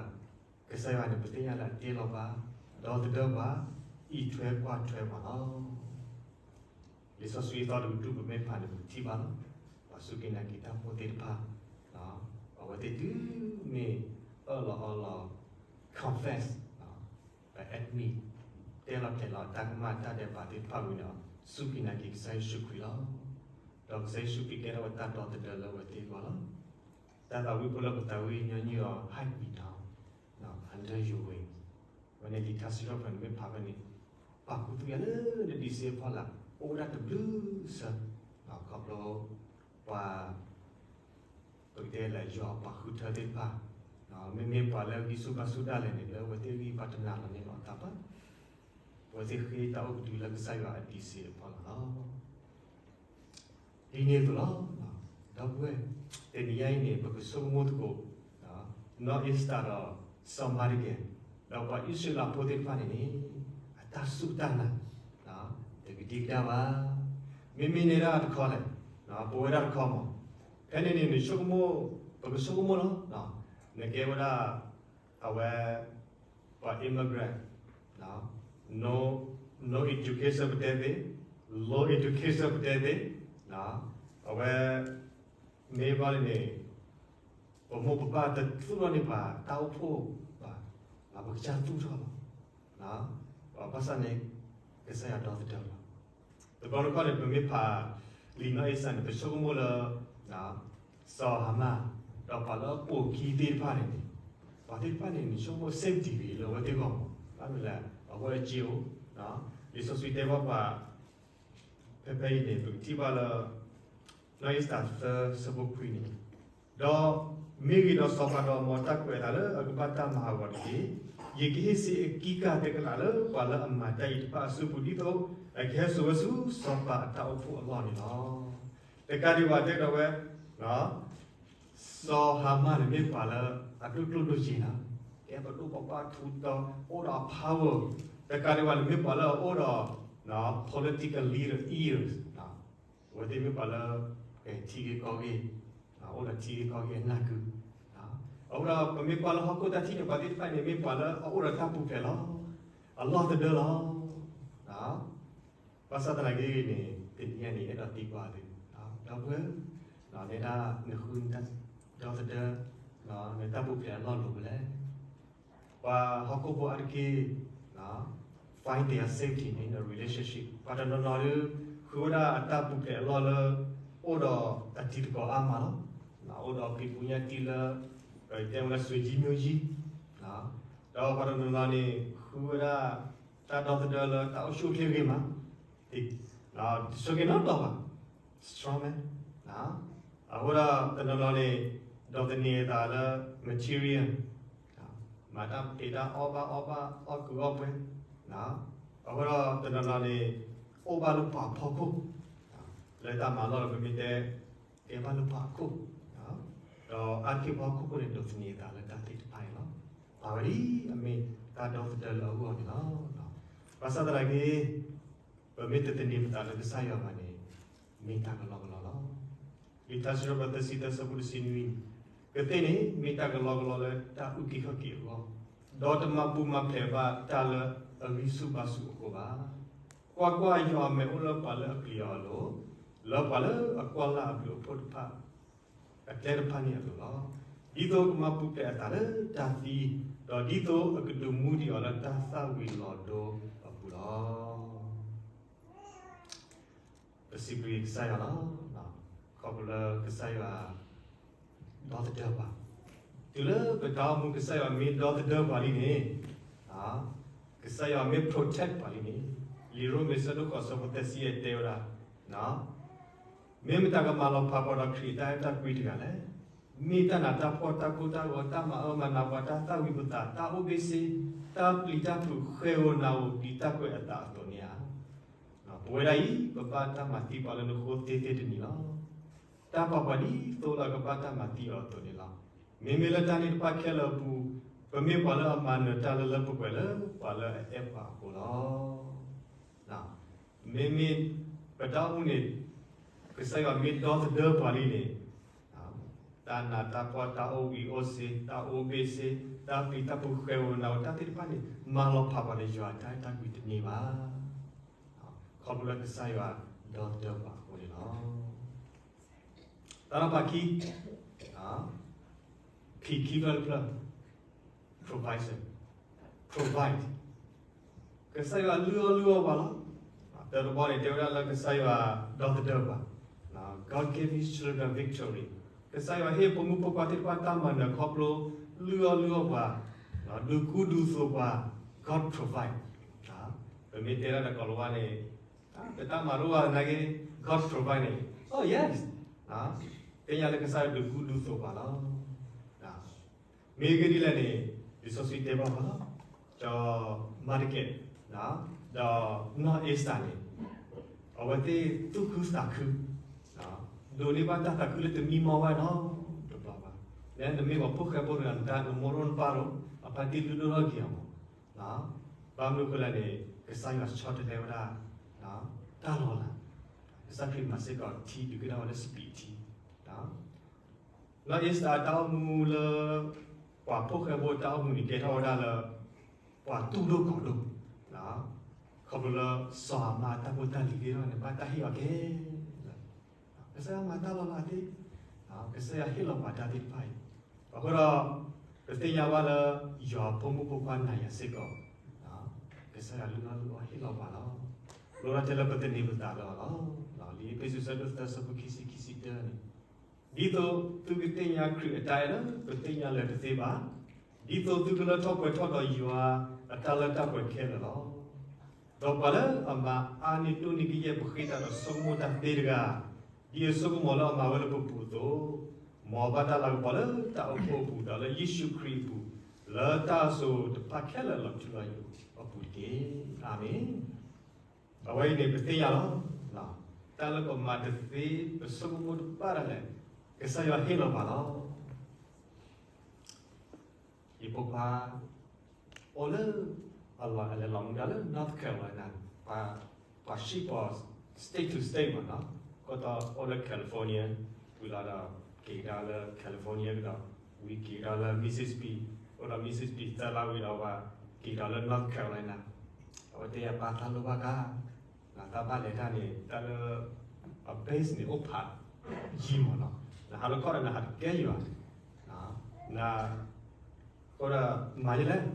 ကစၢ်ယွၤန့ၣ် ပသ့ၣ်ညါလၢအတ့လီၤပှၤ, ဒီသဒၢပှၤ, အံးထွဲကွၢ်ထွဲပှၤလီၤ. လံာ်စီဆှံအသီတကတြူၢ် ပမ့ၢ်ဖးန့ၣ် ပကထံၣ်ဘၣ်လီၤ. ပှၤစူၢ်က့ၤနာ်က့ၤတၢ်ဖိသ့ၣ်တဖၣ်, အဝဲသ့ၣ်တုၤမ့ၢ်အၢၣ်လီၤအီလီၤ confess, ပ admit, တဲလီၤတဲာ်လီၤတၢ်ကမၣ်တၢ်ဒဲးဘးသ့ၣ်တဖၣ်ဝံၤန့ၣ်, စူၢ်က့ၤနာ်က့ၤကစၢ်ယ့ၣ်ၡူးခရံာ်လီၤ. ဒီးကစၢ်ယ့ၣ်ၡူးခရံာ်ကဲထီၣ်ဝဲတၢ်ဒီသဒၢလၢအဝဲသ့ၣ်အဂီၢ်လီၤ. တၢ်သးဝံၣ်ဖိလၢပသးဝံၣ်ညီနုၢ်အီၤ hide me now, under your wing. ဝဲန့ၣ်လံာ်ထါစံးထီၣ်ပတြၢၤန့ၣ်မ့ၢ်ဖးဖဲန့ၣ်, ပာ်ခူသူၣ်ယၤလၢနဒံးစ့အဖီလာ်, အိၣ်ဝဲဒၣ်တဘျုးစၢ, ခီဖျိ ပှၤ ပကတဲလၢယွၤအပှၤဃုထၢသ့ၣ်တဖၣ်, မ့မ့ၢ်ပှၤလၢအဂံၢ်ဆူၣ်ဘါဆူၣ်ဒၣ်လဲာ်န့ၣ် လၢအဝဲသ့ၣ်ဂံၢ်ဘါတနာ်လီၤန့ၣ်လီၤတၢ်ပၢ, အဝဲသ့ၣ်ဃ့တၢ်အိၣ်ကဒုလၢကစၢ်ယွၤအဒံးစ့အဖီလာ်လီၤ. ဒ်န့ၣ်အသိးလီၤ. ဒီပုၢ်ဝဲၢ်, တနံၤညါအံၤန့ၣ် ပကဆိကမိၣ်သကိး, နီၢ်အ့ၤစတၢ်ဒီး စီၤမၤဒကဲ, ဒီးပှၤအံၣ်စရ့လးဖိသ့ၣ်တဖၣ်န့ၣ်န့ၣ်, အတၢ်စူၢ်တၢ်နာ် တကဒံကဒါဘၣ်. မ့မ့ၢ်နဲဒၣ်တခီလဲၣ်, ပဝဲဒၣ်တခီမး, ဖဲန့ၣ်န့ၣ် နဆိကမိၣ်, ပကဆိကမိၣ်လီၤ. နကဲဝဲဒၣ် အဝဲ ပှၤ immigrant, no, no education ပတဲသ့, low education ပတဲသ့, အဝဲ မ့ၢ်ဘၣ်လၢန့ၣ် ပမိၢ်ပပၢ်တသူၣ်ထီၣ်န့ၢ်ပှၤ တၢ်အိၣ်ဖှိၣ်ဘၣ်, ပကစၢ်သူၣ်ထီၣ်လီၤ. ဘၣ်ဆၣ်န့ၣ် ကစၢ်ယွၤဒီသဒၢလီၤ. တဘျီတခီၣ်န့ၣ် ပမ့ၢ်ဖးလံာ်နီၢ်အ့ၤစတၢ်န့ၣ် ပဆိကမိၣ်လၢ စီၤဟၤမၣ်, ဒီးပှၤလၢအပိာ်ခံသ့ၣ်တဖၣ်န့ၣ်န့ၣ်, ပှၤသ့ၣ်တဖၣ်န့ၣ် နဆိကမိၣ် safety ဂ့ၤလၢအဝဲသ့ၣ်ဂီၢ်မး, ဘၣ်မနုၤလဲၣ်, အဝဲအစ့အိၣ်, လံာ်စီဆှံတဲဘၣ်ပှၤ ဖဲဖဲအံၤန့ၣ် ပကထံၣ်ဘၣ်လၢ နီၢ်အ့ၤစတၢ်သၢဆၢဖိခွံန့ၣ်, ဒီးမ့ၢ်ဂ့ၤဒီးစီၤပၤဒီး မ်တၢ်ကွဲးအသးလၢအကဘၣ်တၢ်မၤဟးဂီၤတက့ၢ်. ယကဟ့ၣ်စ့အကံကၢ်သဲကလးလၢပှၤလၢအမၤတၢ်အံၤတဖၣ်အစုပူၤ ဒ်သိးအကဟဲစိာ်ဝဲဆူစီၤပၤအတၢ်အိၣ်ဖှိၣ်အလီၢ်န့ၣ်လီၤ. တကးဒံးဘၣ်တဲဒီးဝဲ, စီၤဟၤမၣ်န့ၣ်မ့ၢ်ပှၤလၢအဒိၣ်ကျိၣ်ဒိၣ်စ့လီၤ, ကဲပဒိၣ်ပပှၢ်ထူတီ, အိၣ်ဒီးအ power, တကးဒံးဘၣ်န့ၣ်မ့ၢ်ပှၤလၢအအိၣ်ဒီး political leader ears, အဝဲသ့ၣ်မ့ၢ်ပှၤလၢ ထံဂ့ၢ်ကီၢ်ဂ့ၢ်, အိၣ်ဒီးထံဂ့ၢ်ကီၢ်ဂ့ၢ်အနၢ်ကု, အဃိဒီးပမ့ၢ်ကွၢ်လၢဟီၣ်ခိၣ်တၢ်ထံၣ်န့ၣ် ပှၤသ့ၣ်တဖၣ်န့ၣ် မ့ၢ်ပှၤလၢအအိၣ်ဒီးတၢ်ပူၤဖျဲးလီၤ, အလီၢ်သဒၢလီၤ. ဘၣ်ဆၣ်သနာ်က့န့ၣ် တနံၤအံၤန့ၣ် အဲၣ်ဒိးသံကွၢ်သု, ဒီပုၢ်ဝဲၢ်, နဲဒၣ်နဃုနတၢ်ဒီသဒၢ, နတၢ်ပူၤဖျဲးအလီၢ်လိၤဖဲလဲၣ်. ပှၤဟီၣ်ခိၣ်ဖိအါတက့ၢ် find their safety in a relationship. ပှၤတနီၤနီၤဒီး ဃုဝဲဒၣ်အတၢ်ပူၤဖျဲးအလီၢ်လၢ အိၣ်ဒီးအတံၤသကိးအါမးလီၤ. အိၣ်ဒီးဖံးပူညါတံၢ်လၢ တဲဝဲလၢ ဆွေကြီးမျိုးကြီး, ဒီးပှၤတနီၤနီၤန့ၣ် ဃုဝဲဒၣ်တၢ်ဒီသဒၢလၢတၢ်အိၣ်ဆူၣ်အိၣ်ချ့ဂ့ၤမး, တဆိက့ၤနီတဘျီဘၣ်, strong man, အဃိဒီးတနီၤနီၤန့ၣ် ဒီးသန့ၤအသးလၢ material, မၤတၢ်တ့တၢ်အီၣ်ဘၣ်အီၣ်ဘၣ်အီၣ်ကုာ်အီၣ်ပှဲၤ, အဃိဒီးတနီၤနီၤန့ၣ် အိၣ်ဘၣ်လၢပှၤဖီခိၣ်, လၢတၢ်မၤလီၢ်လၢပမ့ၢ်တဲ ကဲဘၣ်လၢပှၤအခိၣ်, ဒီးအါတက့ၢ်ပှၤဟီၣ်ခိၣ်ဖိန့ၣ် ဒီးသန့ၤအသးလၢတၢ်သ့ၣ်တဖၣ်န့ၣ်လီၤ. ပာ်ဝဲဒ်အမ့ၢ်တၢ်ဒီသဒၢလၢအဂီၢ်န့ၣ်လီၤ. ဘၣ်ဆၣ်သနာ်က့ ပမ့ၢ်တသန့ၤပသးလၢကစၢ်ယွၤဘၣ်န့ၣ် မ့ၢ်တၢ်ကလီကလီလီၤ. လံာ်ထါစံးထီၣ်ပတြၢၤသၢဆံသၢဆၢဖိတဆံနွံ, ကသ့ၣ်န့ၣ် မ့ၢ်တၢ်ကလီကလီလၢတၢ်အုၣ်က့ၤခီၣ်က့ၤအဂီၢ်, ဒီးတမၤပူၤမၤဖျဲးဘၣ်တၢ်လၢအဂံၢ်ဆူၣ်ဘါဆူၣ်အဃိဘၣ်. ကွၢ်ကွၢ်, ယွၤအမဲာ်အိၣ်လၢပှၤလၢအပျံၤအီၤအလိၤ, လၢပှၤလၢအကွၢ်လၢ်အဘျုးအဖှိၣ်တဖၣ် အကျဲတဖၣ်န့ၣ်အလိၤလီၤ. ဒ်သိးကမၤပူၤဖျဲးအသးလၢတၢ်သံ, ဒီးဒ်သိးအကဒုးမူဒံးအီၤလၢတၢ်သၣ်ဝံၤလီၤဒိအပူၤလီၤ. ပစံးဘျုးကစၢ်ယွၤလီၤ. ခီဖျိလၢကစၢ်ယွၤ ဒီသဒၢပှၤ, တုၤလၢပတၢ်အိၣ်မူကစၢ်ယွၤမ့ၢ်ဒီသဒၢပှၤလံန့ၣ်, ကစၢ်ယွၤမ့ၢ် protect ပှၤလံန့ၣ်, လံာ်ရိမ့ၤဆၢဒိၣ်ဃိးဆၢဖိသၢဆံယဲၢ်တဲဝဲဒၣ်, မ့ၢ်မတၤကမၤလီၤဖးပှၤဒီးခရံာ်အတၢ်အဲၣ်တၢ်ကွံတဂၤလဲၣ်. မ့ၢ်တၢ်နးတၢ်ဖှီၣ်တၢ်ကိၢ်တၢ်ဂီၤ တၢ်မၤအၢမၤနးပှၤ တၢ်သၣ်ဝံၤပသး တၢ်အိၣ်ဘ့ၣ်ဆ့ တၢ်ပျံၤတၢ်ဖုး ဃဲဧိၤနၤဧိၤ ဒ်တၢ်ကွဲးအသးအသိးန့ၣ်ဧါ. ပဝဲဒၣ်အံၤ ပဘၣ်တၢ်မၤသံပှၤလၢနဃိသ့သ့တနံၤလီၤ. တၢ်ပာ်ပှၤဒ်သိးလၢအကဘၣ်တၢ်မၤသံအီၤအသိးန့ၣ်လီၤ. မ့မ့ၢ်လၢတၢ်န့ၣ်တဖၣ်ခဲလၢာ်အပူၤ, ပမ့ၢ်ပှၤလၢအမၤနၢၤတၢ်လၢလၢပှဲၤပှဲၤလၢပှၤလၢအအဲၣ်ပှၤအဃိလီၤ. မ့မ့ၢ်ပတၢ်အိၣ်မူန့ၣ် ကစၢ်ယွၤမ့ၢ်ဒီသဒၢပှၤလံန့ၣ်, တၢ်နးတၢ်ဖှီၣ် တၢ်အိၣ်ဘ့ၣ်အိၣ်ဆ့ တၢ်အိၣ်ဘ့ၣ်ဆ့ တၢ်ပျံၤတၢ်ဖုး ဃဲၤဧိၤနၤဧိၤ တၢ်သ့ၣ်တဖၣ်န့ၣ် မၤလီၤဖးပှၤဒီးယွၤအတၢ်အဲၣ်တၢ်ကွံတန့ၢ်ဘၣ်. ခီဖျိလၢကစၢ်ယွၤဒီသဒၢပှၤအဃိန့ၣ်လီၤ. တၢ်နီၤဖးခံ, ဖံးခံဖျၢၣ်တဖျၢၣ်, provision, provide. ကစၢ်ယွၤလုၢ်အီၣ်လုၢ်အီပှၤလီၤ. တၢ်တဘီန့ၣ် တဲဝဲဒၣ်လၢကစၢ်ယွၤဒီသဒၢပှၤ, God gave his children victory. ကစၢ်ယွၤဟ့ၣ်ဖိမုၣ်ဖိခွါသ့ၣ်တဖၣ်တၢ်မၤနၢၤခီဖျိ လုၢ်အီၣ်လုၢ်အီပှၤ, ဒုးကူဒုးသိးပှၤ, God provide. ပမ့ၢ်တဲဒၣ်တကိးလၢၤဝဲန့ၣ် ပတၢ်မၤလိဘၣ်သနာ်က့ God provide န့ၣ်, oh yes, သ့ၣ်ညါလၢကစၢ်ယွၤဒုးကူဒုးသိးပှၤလီၤ. မ့ၢ်ဂ့ၢ်ဒ်လဲၣ်န့ၣ် လံာ်စီဆှံတဲဘၣ်ပှၤလီၤ. ကၠီမၤတကဲး ဒီးနီၢ်အ့စတၢ်န့ၣ် အဝဲသ့ၣ်သူၣ်ခုသးခု ဒိးန့ၢ်ဘၣ်တၢ်သးခုလၢတမံမီၢ်ဝဲနီတဘျီဘၣ်. လၢနမ့ၢ်ပှၤဖိၣ်ဃဲဖိတဂၤ နမိၢ်ဒိၣ်နပၢ်ဒိၣ် အပၢ်တံၢ်လုၢ်ဒိၣ်ထီၣ်က့ၤအီၤမး, ဘၣ်မနုၤအဃိလဲၣ်န့ၣ် ကစၢ်ယွၤဆီတလဲဝဲဒၣ် တၢ်လီၤလး, ကစၢ်ခရံာ်မၤစ့ၢ်ကီးထံ ဒုးကဲထီၣ်ဝဲလၢစပံးထံ နီၢ်အ့စတၢ်တၢ်အိၣ်မူလၢ ပှၤဖိၣ်ဃဲဖိတၢ်အိၣ်မူန့ၣ် ကဲထီၣ်ဝဲဒၣ်လၢ ပှၤတူၢ်ဒိၣ်ကီၤဒိၣ်, ခီဖျိလၢစီၤအၤမၣ်အတၢ်ဖိတၢ်လံၤသ့ၣ်တဖၣ်န့ၣ် ဘၣ်တၢ်ဟ့ၣ်အီၤကဲလၢာ်, ကစၢ်ယွၤမၤတၢ်လီၤလးသ့, ကစၢ်ယွၤဟ့ၣ်လီၤပှၤတၢ်သ့ၣ်တဖၣ်အံၤ, အဃိဒီး ပသ့ၣ်ညါဘၣ်လၢ ယွၤဖိမုၣ်ဖိခွါနၤယၤစ့ၢ်ကီး ကစၢ်ယွၤလုၢ်အီၣ်လုၢ်အီဟ့ၣ်လီၤပှၤလီၤ. လိၣ်ဒၣ်ထဲလၢပသန့ၤပသးလၢအီၤလီၤ. လံာ်အ့းဖ့းစူးအဆၢဒိၣ်သၢ အဆၢဖိခံဆံခံဆံတၢန့ၣ်, ဒ်သိးသုကသ့ၣ်ညါခရံာ်အတၢ်အဲၣ်လၢပသ့ဘၣ်, ဒ်သိးသုကလၢထီၣ်ပှဲၤထီၣ်ဒီးယွၤအတၢ်လၢတၢ်ပှဲၤခဲလၢာ်လီၤ. ဒီးပှၤလၢအမၤအါန့ၢ်ဒိၣ်န့ၢ်ကယဲၢ်ပဃ့တၢ်ဒီးဆိကမိၣ်တၢ်သ့တဂၤ, ဒ်အစိကမီၤလၢအမၤဝဲလၢပပူၤအသိး, မ်အဘၣ်တၢ်လၤကပီၤလၢတၢ်အိၣ်ဖှိၣ်အပူၤ ဒီးလၢယ့ၣ်ၡူးခရံာ်အပူၤ, လၢတၢ်စိၤတဖၣ်ခဲလၢာ်လီၤထူလီၤယိာ်အပူၤတက့ၢ်. အၤမ့ၣ်. အဝဲအံၤန့ၣ် ပသ့ၣ်ညါလီၤ. တၢ်လၢပမၤတသ့ ပဆိကမိၣ်တဘၣ်ဒၣ်လဲာ်, ကစၢ်ယွၤဟ့ၣ်လီၤပှၤလီၤ. ယဖိခွါ အိၣ်လၢ အလီၤ အလဲၤလီၤမူဒါလၢ North Carolina, ပှၤ ပှၤ shift အီၤ state to state မးနီၤ, ကတီၢ်အိၣ်လၢ California, ဝံၤလီၤဒီး က့ၤကဒါလၢ California ကဒီး, ဝံၤက့ၤကဒါလၢ Mississippi, အိၣ်ဒီး Mississippi သၢလါဝံၤဒီး ပှၤက့ၤကဒါလၢ North Carolina, အဝဲတဲယၤ ပၢ် တၢ်လိၣ်ဘၣ်ကါ နသးဘၣ်လဲၤတၢ်န့ၣ် တၢ်လၢ အ base န့ၣ် အိၣ်ဖးယံာ်မးနီၤ, နဟးလၢခီၣ်ဒီး နဟးတကဲယွၤ, န အဃိဒီး မၤယလဲၣ်,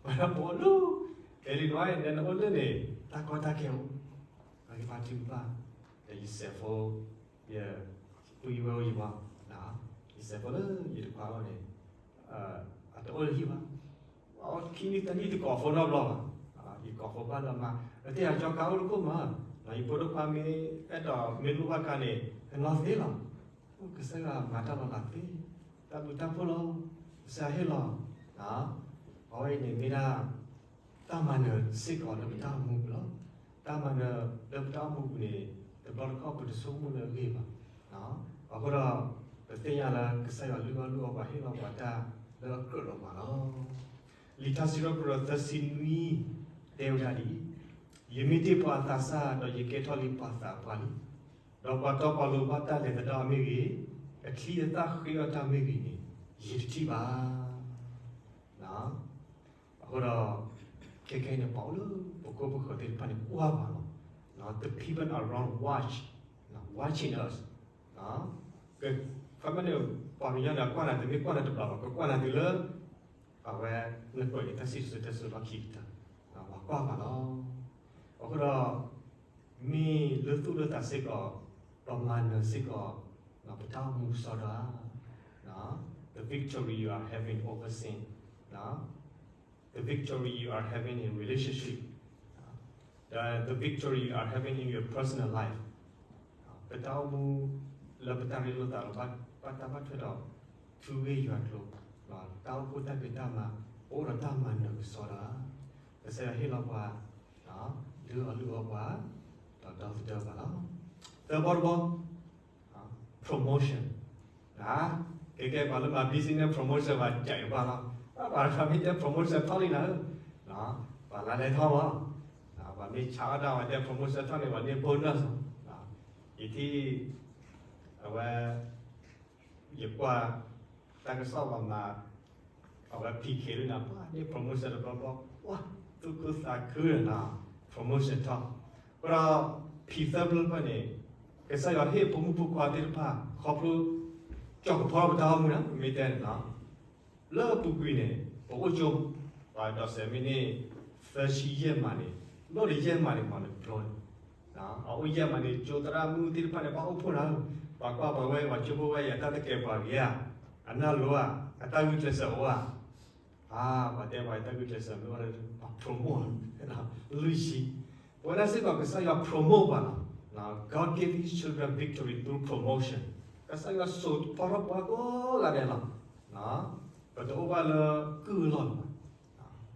ပှၤဒီးပအိၣ်လၢ Illinois န့ၣ် နအိၣ်လၢန့ၣ် တၢ်ကီတၢ်ခဲအိၣ်, အဂ့ၢ်ပာ်ထံပာ် ဒီးယစဲးဖိ ယ ပုၢ်ယဝဲၢ်အိၣ်ယံၤဘၣ်, ယစဲးဖိလၢယတခွါအိၣ်န့ၣ် အတအိၣ်လၢဟံၣ်ဘၣ်, အအိၣ်ခံနံၣ်သၢနံၣ်တကိးဖိနီတဘျီဘၣ်, ယကိးဖိဘၣ်လၢအမါ, အတဲယၤ ကၠီကါအိၣ်တခိၣ်မး, ယဖိဒိၣ်ခွါမ့ၢ်အဲၣ်ဒိးမ့ၢ်လိၣ်ဘၣ်ကါန့ၣ် ကနီၤသ့လီၤ. ကစၢ်ယွၤမၤတၢ်လီၤလးသ့, တၢ်ဘျုးတၢ်ဖှိၣ်လီၤ, ကစၢ်ယွၤဟ့ၣ်လီၤ, အဝဲအံၤန့ၣ်မ့ၢ်ဒၣ် တၢ်မၤနၢၤစ့ၢ်ကီးလၢပတၢ်အိၣ်မူပူၤလီၤ. တၢ်မၤနၢၤလၢပတၢ်အိၣ်မူပူၤန့ၣ် တဘျီတခီၣ်ပတဆိကမိၣ်လၢအဂ့ၢ်ဘၣ်. အဃိဒီး ပသ့ၣ်ညါလၢကစၢ်ယွၤလုၢ်အီၣ်လုၢ်အီပှၤ ဟ့ၣ်လီၤပှၤတၢ်လၢအကြၢးလီၤပှၤလီၤ. လံာ်ထါစံးထီၣ်ပတြၢၤသၢဆံနွံ တဲဝဲဒၣ်ဒ်အံၤ, ယမ့ၢ်တ့ၢ်ပှၤအသးစၢ် ဒီးယကဲထီၣ်လံပှၤသးပှၢ်လံ, ဒီးပှၤတီပှၤလိၤဘၣ်တၢ်လဲၤသဒၣ်အီၤမ့ၢ်ဂ့ၤ, အချံအသၣ်ဃ့အီၣ်တၢ်မ့ၢ်ဂ့ၤန့ၣ် ယတထံၣ်ဘၣ်. အဃိဒီး ခဲခဲအံၤန့ၣ် ပှၤအိၣ်လၢပခိၣ်ပဃၢၤသ့ၣ်တဖၣ်န့ၣ် ကွၢ်ပှၤလီၤ. The people around watch, watching us. ခီမ့ၢ်န့ၣ် ပှၤကညီန့ၣ် ကွၢ်နၤ တမ့ၢ်ကွၢ်နၤတဘျီဘၣ်, ကကွၢ်နၤတုၤလၢ အဝဲ နကွဲးန့ၣ် တၢ်စံၣ်စိၤတဲစိၤလီၢ်ခံကတၢၢ်, ပှၤကွၢ်ပှၤလီၤ. အဃိဒီး မ့ၢ်လၢသူၣ်လၢသးစ့ၢ်ကီး, ပမၤနၢၤစ့ၢ်ကီး ပတၢ်အိၣ်မူကစီဒီဧါ, the victory you are having over sin, the victory you are having in relationship, the victory you are having in your personal life. ပတၢ်အိၣ်မူလၢပတၢ်ရ့လိာ်သးဒီး ဘၣ်တၢ်ဘၣ်ထွဲဒီး ထူဂ့ၢ်ယွၤကျိၤ, တၢ်အိၣ်ဖှိၣ်တၢ်ဖံးတၢ်မၤ အိၣ်ဒီးတၢ်မၤနၢၤကစီဒီဧါ, ကစၢ်ယွၤဟ့ၣ်လီၤပှၤ လုၢ်အီၣ်လုၢ်အီပှၤ ဒီးဒီသဒၢပှၤလီၤ. သၢဘီတဘီ promotion, ကဲကဲ ပှၤလၢမၤ business promotion ပှၤ ကြိုက် ဘၣ်လီၤ. ပှၤတဖၣ်မ့ၢ်တဲ promotion ထီၣ်လံနၤဧၢ, ပှၤလၢလဲၤထီၣ်လီၤ. ပှၤမ့ၢ်ဆါအီၣ်တၢ် ပှၤတဲ promotion ထီၣ်န့ၣ် ပှၤန့ၢ် bonus လီၤ. ယထံၣ် အဝဲ ယကွၢ် တၢ်ကစီၣ်ပှၤမၤ အဝဲ P K လၢနၤ ပှၤန့ၢ် promotion တဘျီဘျီ ပှၤသူၣ်ခုသးခုနီၤ promotion ထီၣ်. အဃိဒီး P သၢဘျီတဖၣ်န့ၣ် ကစၢ်ယွၤဟ့ၣ်ဖိမုၣ်ဖိခွါသ့ၣ်တဖၣ် ခီဖျိ ကၠီကဖီထီၣ်ပတၢ်အိၣ်မူနီၤ မ့ၢ်တဲန့ၣ်နီၤ လၢအပူၤကွံာ်န့ၣ် ပအိၣ်ကၠိ ပှၤဒီးစဲးမ့ၢ်န့ၣ် သၢဆံယဲၢ်မးန့ၣ် လီၢ်ဒီးယဲၢ်မးန့ၣ် မၤလၢပျီန့ၣ် အအိၣ်ယဲၢ်မးန့ၣ် ကၠိသရၣ်မုၣ်သ့ၣ်တဖၣ်န့ၣ် ဘၣ်အိၣ်ဖှိၣ်နၤ ပှၤကွၢ်ပှၤဝဲ ပှၤကၠိဖိဝဲ ယတၢ်တကဲပှၤဂ့ၤဧါ, အနၢ်လိၤဧါ, အတၢ်ဂုာ်ကျဲးစၢးအိၣ်ဧါ. အါ ပှၤတဲပှၤတၢ်ဂုာ်ကျဲးစၢးမ့ၢ်အိၣ်လၢ ပှၤ promote လွံၢ်ဆံ, ပဝဲဒၣ်စ့ၢ်ကီးကစၢ်ယွၤ promote ပှၤလီၤ. God give his children victory through promotion. ကစၢ်ယွၤစိာ်ထီထီၣ်ပှၤကိးဂၤဒဲးလီၤ. ပတအိၣ်ဘၣ်လၢကုၢ်အလီၢ်လီၤ.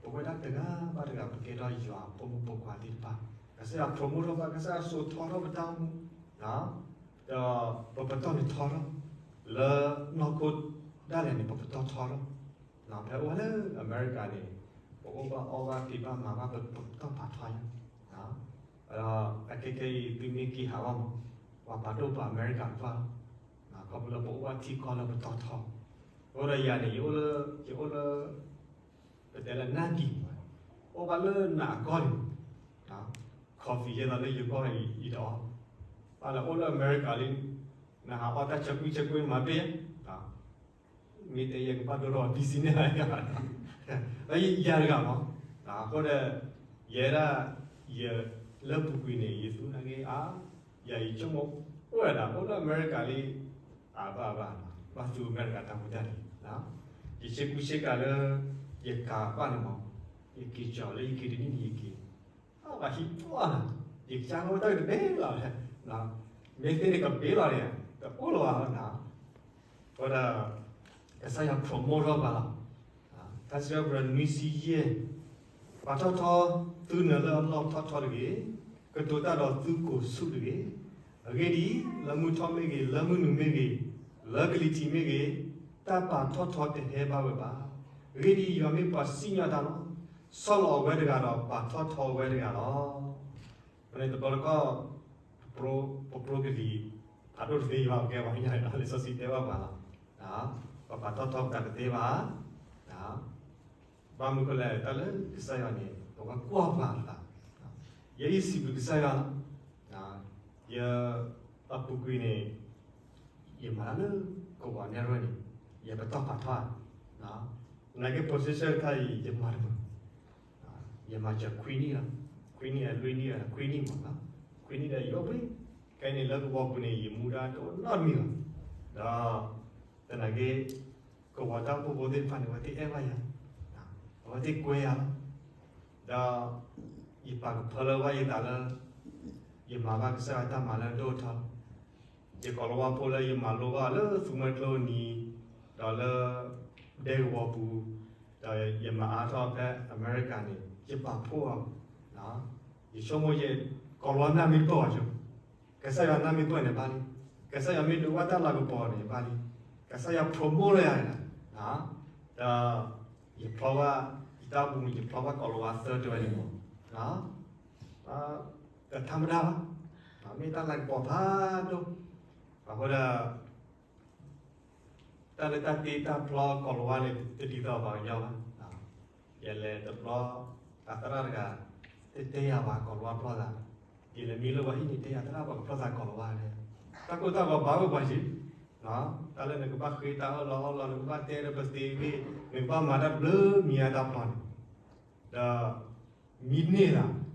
ပဝဲဒၣ်တဂၤဘၣ်တဂၤ ပကဲထီၣ်ယွၤဖိမုၣ်ဖိခွါသ့ၣ်တဖၣ်, ကစၢ်ယွၤ promote ထီၣ်ဘၣ် ကစၢ်ယွၤစိာ်ထီထီၣ်ပတၢ်အိၣ်မူ, ဒီးပပတီၢ်န့ၣ်ထီထီၣ်, လၢနီၢ်ခိဒၣ်လဲာ်န့ၣ် ပပတီၢ်ထီထီၣ်, ဖဲအိၣ်ဝဲလၢအမဲရကၤန့ၣ် ပအိၣ်ဘၣ်အီၣ်ဘၣ်ဖံးဘၣ်မၤဘၣ် ပပတီၢ်ဖးထီယါ, ဒီးအခဲခဲအံၤ သုမ့ၢ်က့ၤဟးဘၣ်မး, ပှၤပာ်ဒိၣ်ပာ်အမဲရကၤတဖၣ်လီၤ. ခီဖျိလၢပအိၣ်ဘၣ်ထံကီၢ်လၢပတီၢ်ထီ, အဃိဒီးယၤန့ၣ် ယအိၣ်လၢ ယအိၣ်လၢ ပတဲလၢနၢ်ဒံၣ်မး, အိၣ်ဘၣ်လၢနၤအကီၢ်န့ၣ်, coffee ယဲသိးလၢယကီၢ်အံၤတအီၣ်, ဘၣ်လၢအိၣ်လၢအမဲရကၤလံ, နဟးအီၣ်တၢ်ဆၢကွံဆၢကွံမၤဘ့ၣ်, မ့ၢ်တဲယဲကဘၣ်ဒိထီၣ် busy န့ၣ်, ယၤတဂၤမး, အဃိဒီး ယဲဒၣ် ယလၢပူၤကွံာ်န့ၣ် ယသူနာ်က့အါ, ယၤယဆိကမိၣ် အိၣ်ဝဲဒၣ် အိၣ်လၢအမဲရကၤလံ, အဘၣ်ဘၣ်, ဘၣ်သူအမဲရကၤတၢ်မူတၢ်န့ၣ်, ယဆ့ကူဆ့ကၤလၢ ယကၤဘၣ်န့ၣ်မး, ယက့ၤကၠီလၢယက့ၤတနံၣ်န့ၣ်ယက့ၤ, အဘၣ်ဟံးပှၢ်လီၤ, ယကစၢ်လီၤတၢ်ကတဘ့ၣ်လီၤ, မ့ၢ်သ့န့ၣ်ကဘ့ၣ်လီၤန့ၣ်, တအိၣ်လီၤဘၣ်လီၤနၤ, အဃိဒီး ကစၢ်ယွၤ promote ထီၣ်ပှၤလီၤ. တၢ်စံးထီၣ်ပတြၢၤနွံဆံယဲၢ်, ပာ်ထီၣ်ထီသုနၢၤလၢအလီၢ်ထီၣ်ထီတဂ့ၤ, ကတိၤတၢ်ဒီးသုကိးဆူၣ်တဂ့ၤ. အဂ့ၢ်ဒ်အံၤ, လၢမုၢ်ထီၣ်မ့ၢ်ဂ့ၤ, လၢမုၢ်နုာ်မ့ၢ်ဂ့ၤ, လၢကလံၤထံးမ့ၢ်ဂ့ၤ, တၢ်ပာ်ထီၣ်ထီတဟဲဘၣ်ဝဲဘၣ်. အဂ့ၢ်ဒ်အံၤ, ယွၤမ့ၢ်ပှၤစံၣ်ညီၣ်တၢ်လီၤ. ဆီၣ်လီၤအဝဲတဂၤဒီး ပာ်ထီၣ်ထီဝဲတဂၤလီၤ. မ့ၢ်တဘျီတခီၣ် ပပြိကလံၤ ဖးဒိၣ်တသ့ယွၤ ပကဲပှၤကညီန့ၣ်ဒီး လံာ်စီဆှံတဲဘၣ်ပှၤလီၤ. ပပာ်ထီၣ်ထီပတၢ်တသ့ဘၣ်. ဘၣ်မနုၤဃိလဲၣ် တၢ်လၢကစၢ်ယွၤန့ၣ် ပဝဲကွၢ်ပှၤအသး, ယဲယစံးဘျုးကစၢ်ယွၤလီၤ. ယ အပူၤကွံာ်န့ၣ် ယမၤတၢ်လၢကဝီၤနဲၣ်ရွဲၣ်န့ၣ် ယပတီၢ်ဖးထီဧါ. နာ်က့ position တခါအံၤ ယမၤတမုာ်, ယမၤစၢၤခွံနံၣ်လီၤ, ခွံနံၣ်အလွံၢ်နံၣ်, ခွံနံၣ်မး, ခွံနံၣ်ဒီးယအိၣ်ဘှံး, ခဲအံၤန့ၣ် လၢကဝီၤပူၤန့ၣ် ယမူဒါတအိၣ်နီတမံၤဘၣ်, ဒီး သနာ်က့ ကဝီၤတၢ်အိၣ်ဖှိၣ်ဖိသ့ၣ်တဖၣ်န့ၣ် အဝဲသ့ၣ်အဲၣ်ဘၣ်ယၤ, အဝဲသ့ၣ်ကွဲယၤလီၤ. ဒီး ယပာ်ကဖၢလၢဘၣ်ယသးလၢ ယမၤဘၣ်ကစၢ်ယွၤတၢ်မၤလၢအဒိၣ်အထီလီၤ. ယကိးလၤဝါဖိလၢယမၤလိဘၣ်လၢသူမွဲကျိနံၤ, ဒီးလၢ ဒဲကဝီၤပူၤ, ဒီးယမၤအါထီၣ်ဖဲအမဲရကၤန့ၣ် ယပာ်ဖှိၣ်အီၤ, ယဆိကမိၣ်ယဲ ကိးလၤဝါနၢ်မ့ၢ်တပၢၢ်ဘၣ်ဆိ, ကစၢ်ယွၤနၢ်မ့ၢ်ပၢၢ်န့ၣ်ဘၣ်လံ, ကစၢ်ယွၤမ့ၢ်ဒုးဘၣ်တၢ်လၤကပီၤန့ၣ်ဘၣ်လံ, ကစၢ်ယွၤ promote လၢယၤန့ၣ်, ဒီး ယဖျီဘၣ် ယတၢ်အိၣ်မူ ယဖျီဘၣ်ကိးလၤဝါသၢတဲဝဲန့ၣ်မး, တထါမတၤဘၣ်, မ့ၢ်တၢ်လၤကပီၤဖးဒိၣ်, အဃိဒီး တၢ်လၢတၢ်တ့တၢ်ဖျီကိးလၤဝါန့ၣ် တဒ်သိးပှၤကညီဘၣ်. ယလဲၤတဘျီ အသရၣ်တဂၤ တတဲယၤပှၤကိးလၤဝါဖျီသး, ယလဲၤမံလိပှၤဟံၣ်န့ၣ် တဲယၤသရၣ်ပှၤကဖျီသးကိးလၤဝါန့ၣ်, တၢ်ကိၢ်တၢ်ဂီၤဘၣ်ဝဲပှၤယံၤ, တၢ်လၢနကဘၣ်ဃ့တၢ်အၢၣ်လီၤအီလီၤ နကဘၣ်တဲဒီးပသ့ဂ့ၢ် နကဘၣ်မၤတၢ်တဘျုးမံၤအတၢ်ဖျီန့ၣ်, ဒီး မံန့ၢ်လီၤ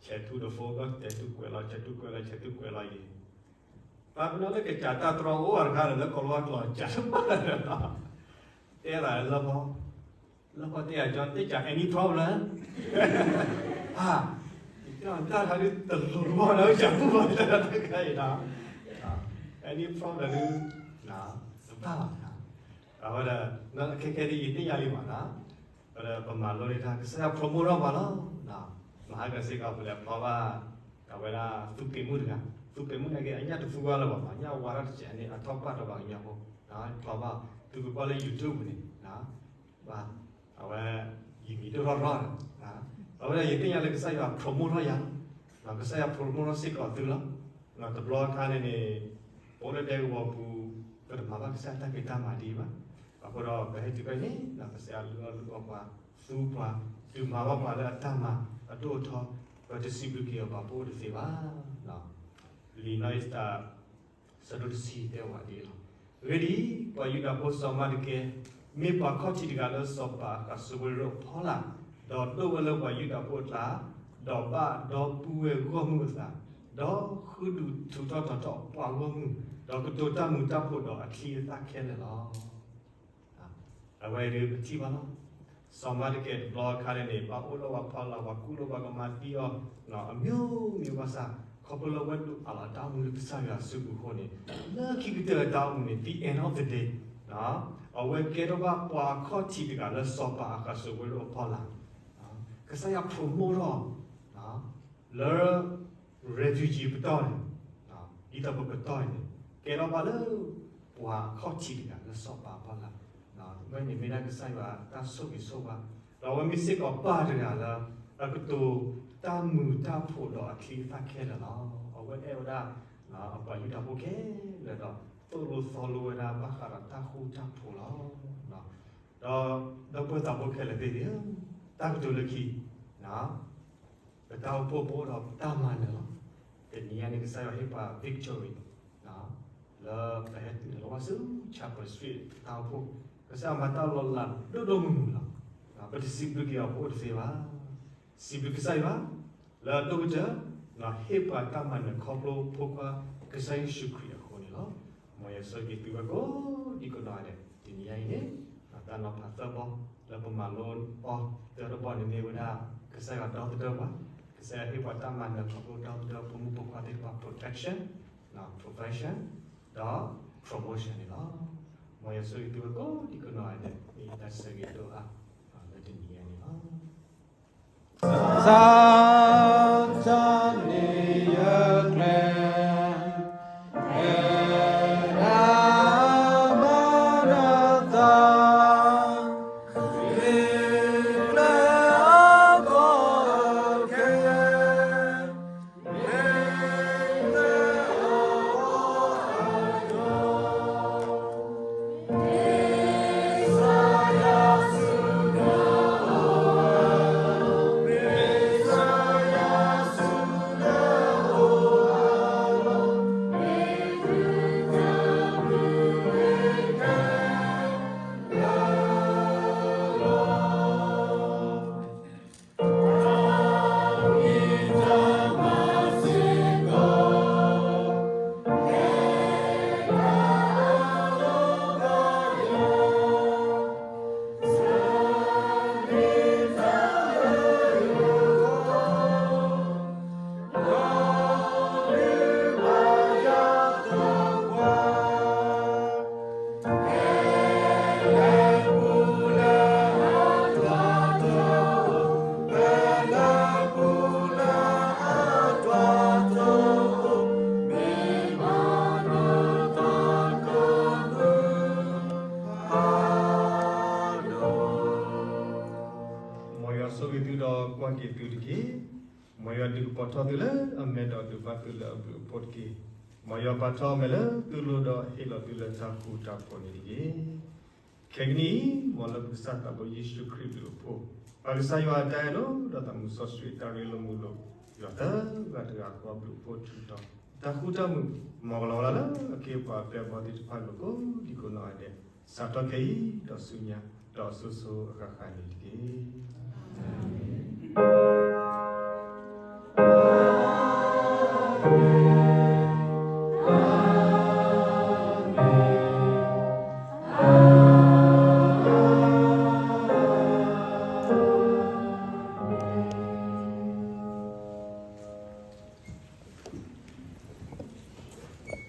ဆဲးထူဒီးဖိကီၢ် ဆဲးထူကွဲးလီၤ ဆဲးထူကွဲးလီၤ ဆဲးထူကွဲးလီၤယံၤ, ဘၣ်မနုၤလၢကစၢ်တၢ်တြီအိၣ်အါတခါဒီး လၢကိးလၤဝါကျိာ်စၢ်တဘၣ်လၢၤ, တဲသးလၢလီၢ်ဖီ, လီၢ်ဖီတဲယၤ ကၠီ နသ့ၣ်ကၢ် any problem, အါ, ယတဲအီၤ တၢ်တခါဒုးတလိၤတဘၣ်လၢကစၢ်ပူၤဘၣ် တၢ်တခါအံၤဒီး, any problem ဒုး, တဘၣ်ဘၣ်, အဝဲဒၣ် ခဲခဲဒ်ယသ့ၣ်ညါလံမးနီၤ ပမၤလိန့ၢ်တၢ် ကစၢ်ယွၤ promote ထီၣ်ပှၤလီၤ. မဟါကစ့ၢ်ကီး ပလဲၤဖျီဘၣ် အဝဲဒၣ် သူးပ့ၤမုၣ်တဂၤ, သူးပ့ၤမုၣ်နာ်က့ အညၣ်တသူဝဲလၢၤဘၣ်မး, ညၣ်ဝါထီၣ်တစဲးန့ၣ် အထီၣ်ပှၢ်ဒီးပှၤကညီဖိ, ဖျီဘၣ် သုကကွၢ်လၢ YouTube န့ၣ်, ဘၣ်, အဝဲ ယမံၤဒိၣ်ထီၣ်ထီၣ်, အဝဲဒၣ်ယသ့ၣ်ညါလၢကစၢ်ယွၤ promote ထီၣ်ယၤ, ကစၢ်ယွၤ promote ထီၣ်စ့ၢ်ကီးသုလီၤ. တဘျီအခါန့ၣ်န့ၣ် ပအိၣ်လၢဒဲကဝီၤပူၤ ပတမၤဘၣ်ကစၢ်ယွၤတၢ်ဖံးတၢ်မၤဒံးဘၣ်. အဃိဒီးပဟဲတုၤဖဲန့ၣ် ကစၢ်ယွၤလုၢ်အီၣ်လုၢ်အီပှၤ, သူပှၤ, ဒုးမၤဘၣ်ပှၤလၢအတၢ်မၤအဒိၣ်အထီ, ပတစံးဘျုးက့ၤအီၤဘၣ် ပအိၣ်တသ့ဘၣ်. လံာ်နီၢ်အ့စတၢၤ ဆၢဒိၣ်တဆံတဲဝဲဒ်အံၤလီၤ. အဂ့ၢ်ဒ်အံၤ, ပှၤယူဒၤဖိစီၤမၤဒကဲ မ့ၢ်ပှၤခီၣ်ထံးတဂၤလၢစီၤပၤအဃးစူးဝ့ရိၣ်အဖီလာ်, ဒီးဒိၣ်ဝဲလၢပှၤယူဒၤဖိအကျါ, ဒီးဘၣ်ဒီပုၢ်ဝဲၢ်ဂီၢ်မုၢ်အသး, ဒီးဃုဒုးထူးထီၣ်တီၤထီၣ်ပှၤဂီၢ်မုၢ်, ဒီးကတိၤတၢ်မုာ်တၢ်ဖိးဒီးအချံအသၣ်ခဲလၢာ်လီၤ. အဝဲဒၣ်ပထံၣ်ဘၣ်လီၤ. စီၤမၤဒကဲတဘျီအခါန့ၣ်န့ၣ် ဘၣ်အိၣ်လၢပှၤဖီလာ် ပှၤကူၣ်လိာ်ပှၤကမၤသံအီၤ အမျိုးမျိုးဘၣ်ဆၣ် ခီဖျိလၢအဝဲဒိးအးလီၤတၢ်အိၣ်မူလၢကစၢ်ယွၤအစုပူၤအဃိန့ၣ် လၢခံကတၢၢ်တၢ်အိၣ်မူန့ၣ် the end of the day အဝဲကဲထီၣ်ဘၣ်ပှၤခီၣ်ထံးတဂၤလၢစီၤပၤအဃးစူးဝ့ရိၣ်အဖီလာ်, ကစၢ်ယွၤ promote ထီၣ် လၢ refugee ပတီၢ်န့ၣ်, ဒ်သိးပကတီၢ်အံၤန့ၣ် ကဲထီၣ်ဘၣ်လၢ ပှၤခီၣ်ထံးတဂၤလၢစီၤပၤအဖီလာ်, အဝဲန့ၣ်မ့ၢ်ဒၣ်ကစၢ်ယွၤတၢ်ဆိၣ်ဂ့ၤဆိၣ်ဝါ, ဒီးအဝဲမ့ၢ်စ့ၢ်ကီးပၢ်တဂၤလၢ အကတိၤတၢ်မုာ်တၢ်ဖိးဒီးအချံအသၣ်ခဲလၢာ်လီၤ. အဝဲအဲၣ်ဝဲဒၣ် အပှၤယူဒၤဖိခဲလၢာ်ဒီး သိၣ်လိသီလိဝဲဒၣ်ဘၣ်ဃးဒီးတၢ်ဃူတၢ်ဖိးလီၤ. ဒီး ဒီပုၢ်ဝဲၢ်သးဘိခဲလၢာ်သ့ၣ်ဧၢ, တၢ်ကတိၤလၢခံ ပတၢ်အိၣ်ဖှိၣ်ပအိၣ်ဒီးတၢ်မၤနၢၤလီၤ. တနံၤအံၤန့ၣ် ကစၢ်ယွၤဟ့ၣ်ပှၤ victory လၢပဟဲတုၤလီၤဝဲဆူ Chapel Street တၢ်အိၣ်ဖှိၣ်, ကစၢ်ယွၤမၤတၢ်လီၤလးဒိၣ်ဒိၣ်မုၢ်မုၢ်လီၤ. ပတစံးဘျုးက့ၤအီၤ ပအိၣ်တသ့ဘၣ်. စံးဘျုးကစၢ်ယွၤ လၢအဒိၣ်ကတၢၢ် ဟ့ၣ်ပှၤတၢ်မၤနၢၤခီဖျိဖိခွါ ကစၢ်ယ့ၣ်ၡူးခရံာ်အဃိန့ၣ်လီၤ. မ်ယွၤဆိၣ်ဂ့ၤသုဝဲကိးဒံကိးနီၢ်ဂၤဒဲး တနံၤအံၤန့ၣ် တၢ်နီၤဖးသၢဘီ လၢပမၤလိအီၤ သၢတဘီန့ၣ်မ့ၢ်ဝဲဒၣ် ကစၢ်ယွၤဒီသဒၢပှၤ, ကစၢ်ယွၤဟ့ၣ်ပှၤတၢ်မၤနၢၤခီဖျိဒီသဒၢဖိမုၣ်ဖိခွါသ့ၣ်တဖၣ် protection, provision ဒီး promotion န့ၣ်လီၤ. မ်ယွၤဆိၣ်ဂ့ၤသုဝဲကိးဒံကိးနီၢ်ဂၤဒဲး မ့ၢ်တၢ်ဆၢဂ့ၤဒိၣ်အါ လၢတနံၤအံၤန့ၣ်လီၤ. စးထီၣ်န့ၣ်ယကျဲ အဲၣ်ဒၣ်မၤနၢၤသး မ့ၢ်ကျဲအဘီအကဲ မ်ယွၤဆိၣ်ဂ့ၤသုဒီးကွၢ်က့ၤသုတက့ၢ်. မ်ယွၤဒုးကပီၤထီၣ်သုလၢအမဲာ်ဒီးဒုးဘၣ်သုလၢအဘျုးအဖှိၣ်တက့ၢ်. မ်ယွၤပာ်ထီၣ်အမဲာ်လၢသုလိၤဒီးဟ့ၣ်လီၤသုလၢတၢ်ဃူတၢ်ဖိးန့ၣ်တက့ၢ်. ခဲကနံၣ်အံၤ မ်လၢပကစၢ်သးဘိယ့ၣ်ၡူးခရံာ်ဘျုးအဖှိၣ်, ပၢ်ကစၢ်ယွၤအတၢ်အဲၣ်ဒိၣ်ဒီးသးမုာ်စီဆှံတၢ်ရ့လိာ်မုာ်လိာ်, ယွၤသၢဂၤတဂၤဃီအဘျုးအဖှိၣ်ထူးတီၤ, တၢ်ဃူတၢ်မုာ်, မ်ကလီၤဝဲဒၣ်လၢအခ့အပှၤအပျဲၢ်အဘီၣ်သ့ၣ်တဖၣ်အလိၤကိးဒံကိးနီၢ်ဂၤဒဲး, စးထီၣ်ခဲအံၤဒီးဆူညါ, ဒီးအစိၤစိၤအဃၣ်ဃၣ်န့ၣ်တက့ၢ်.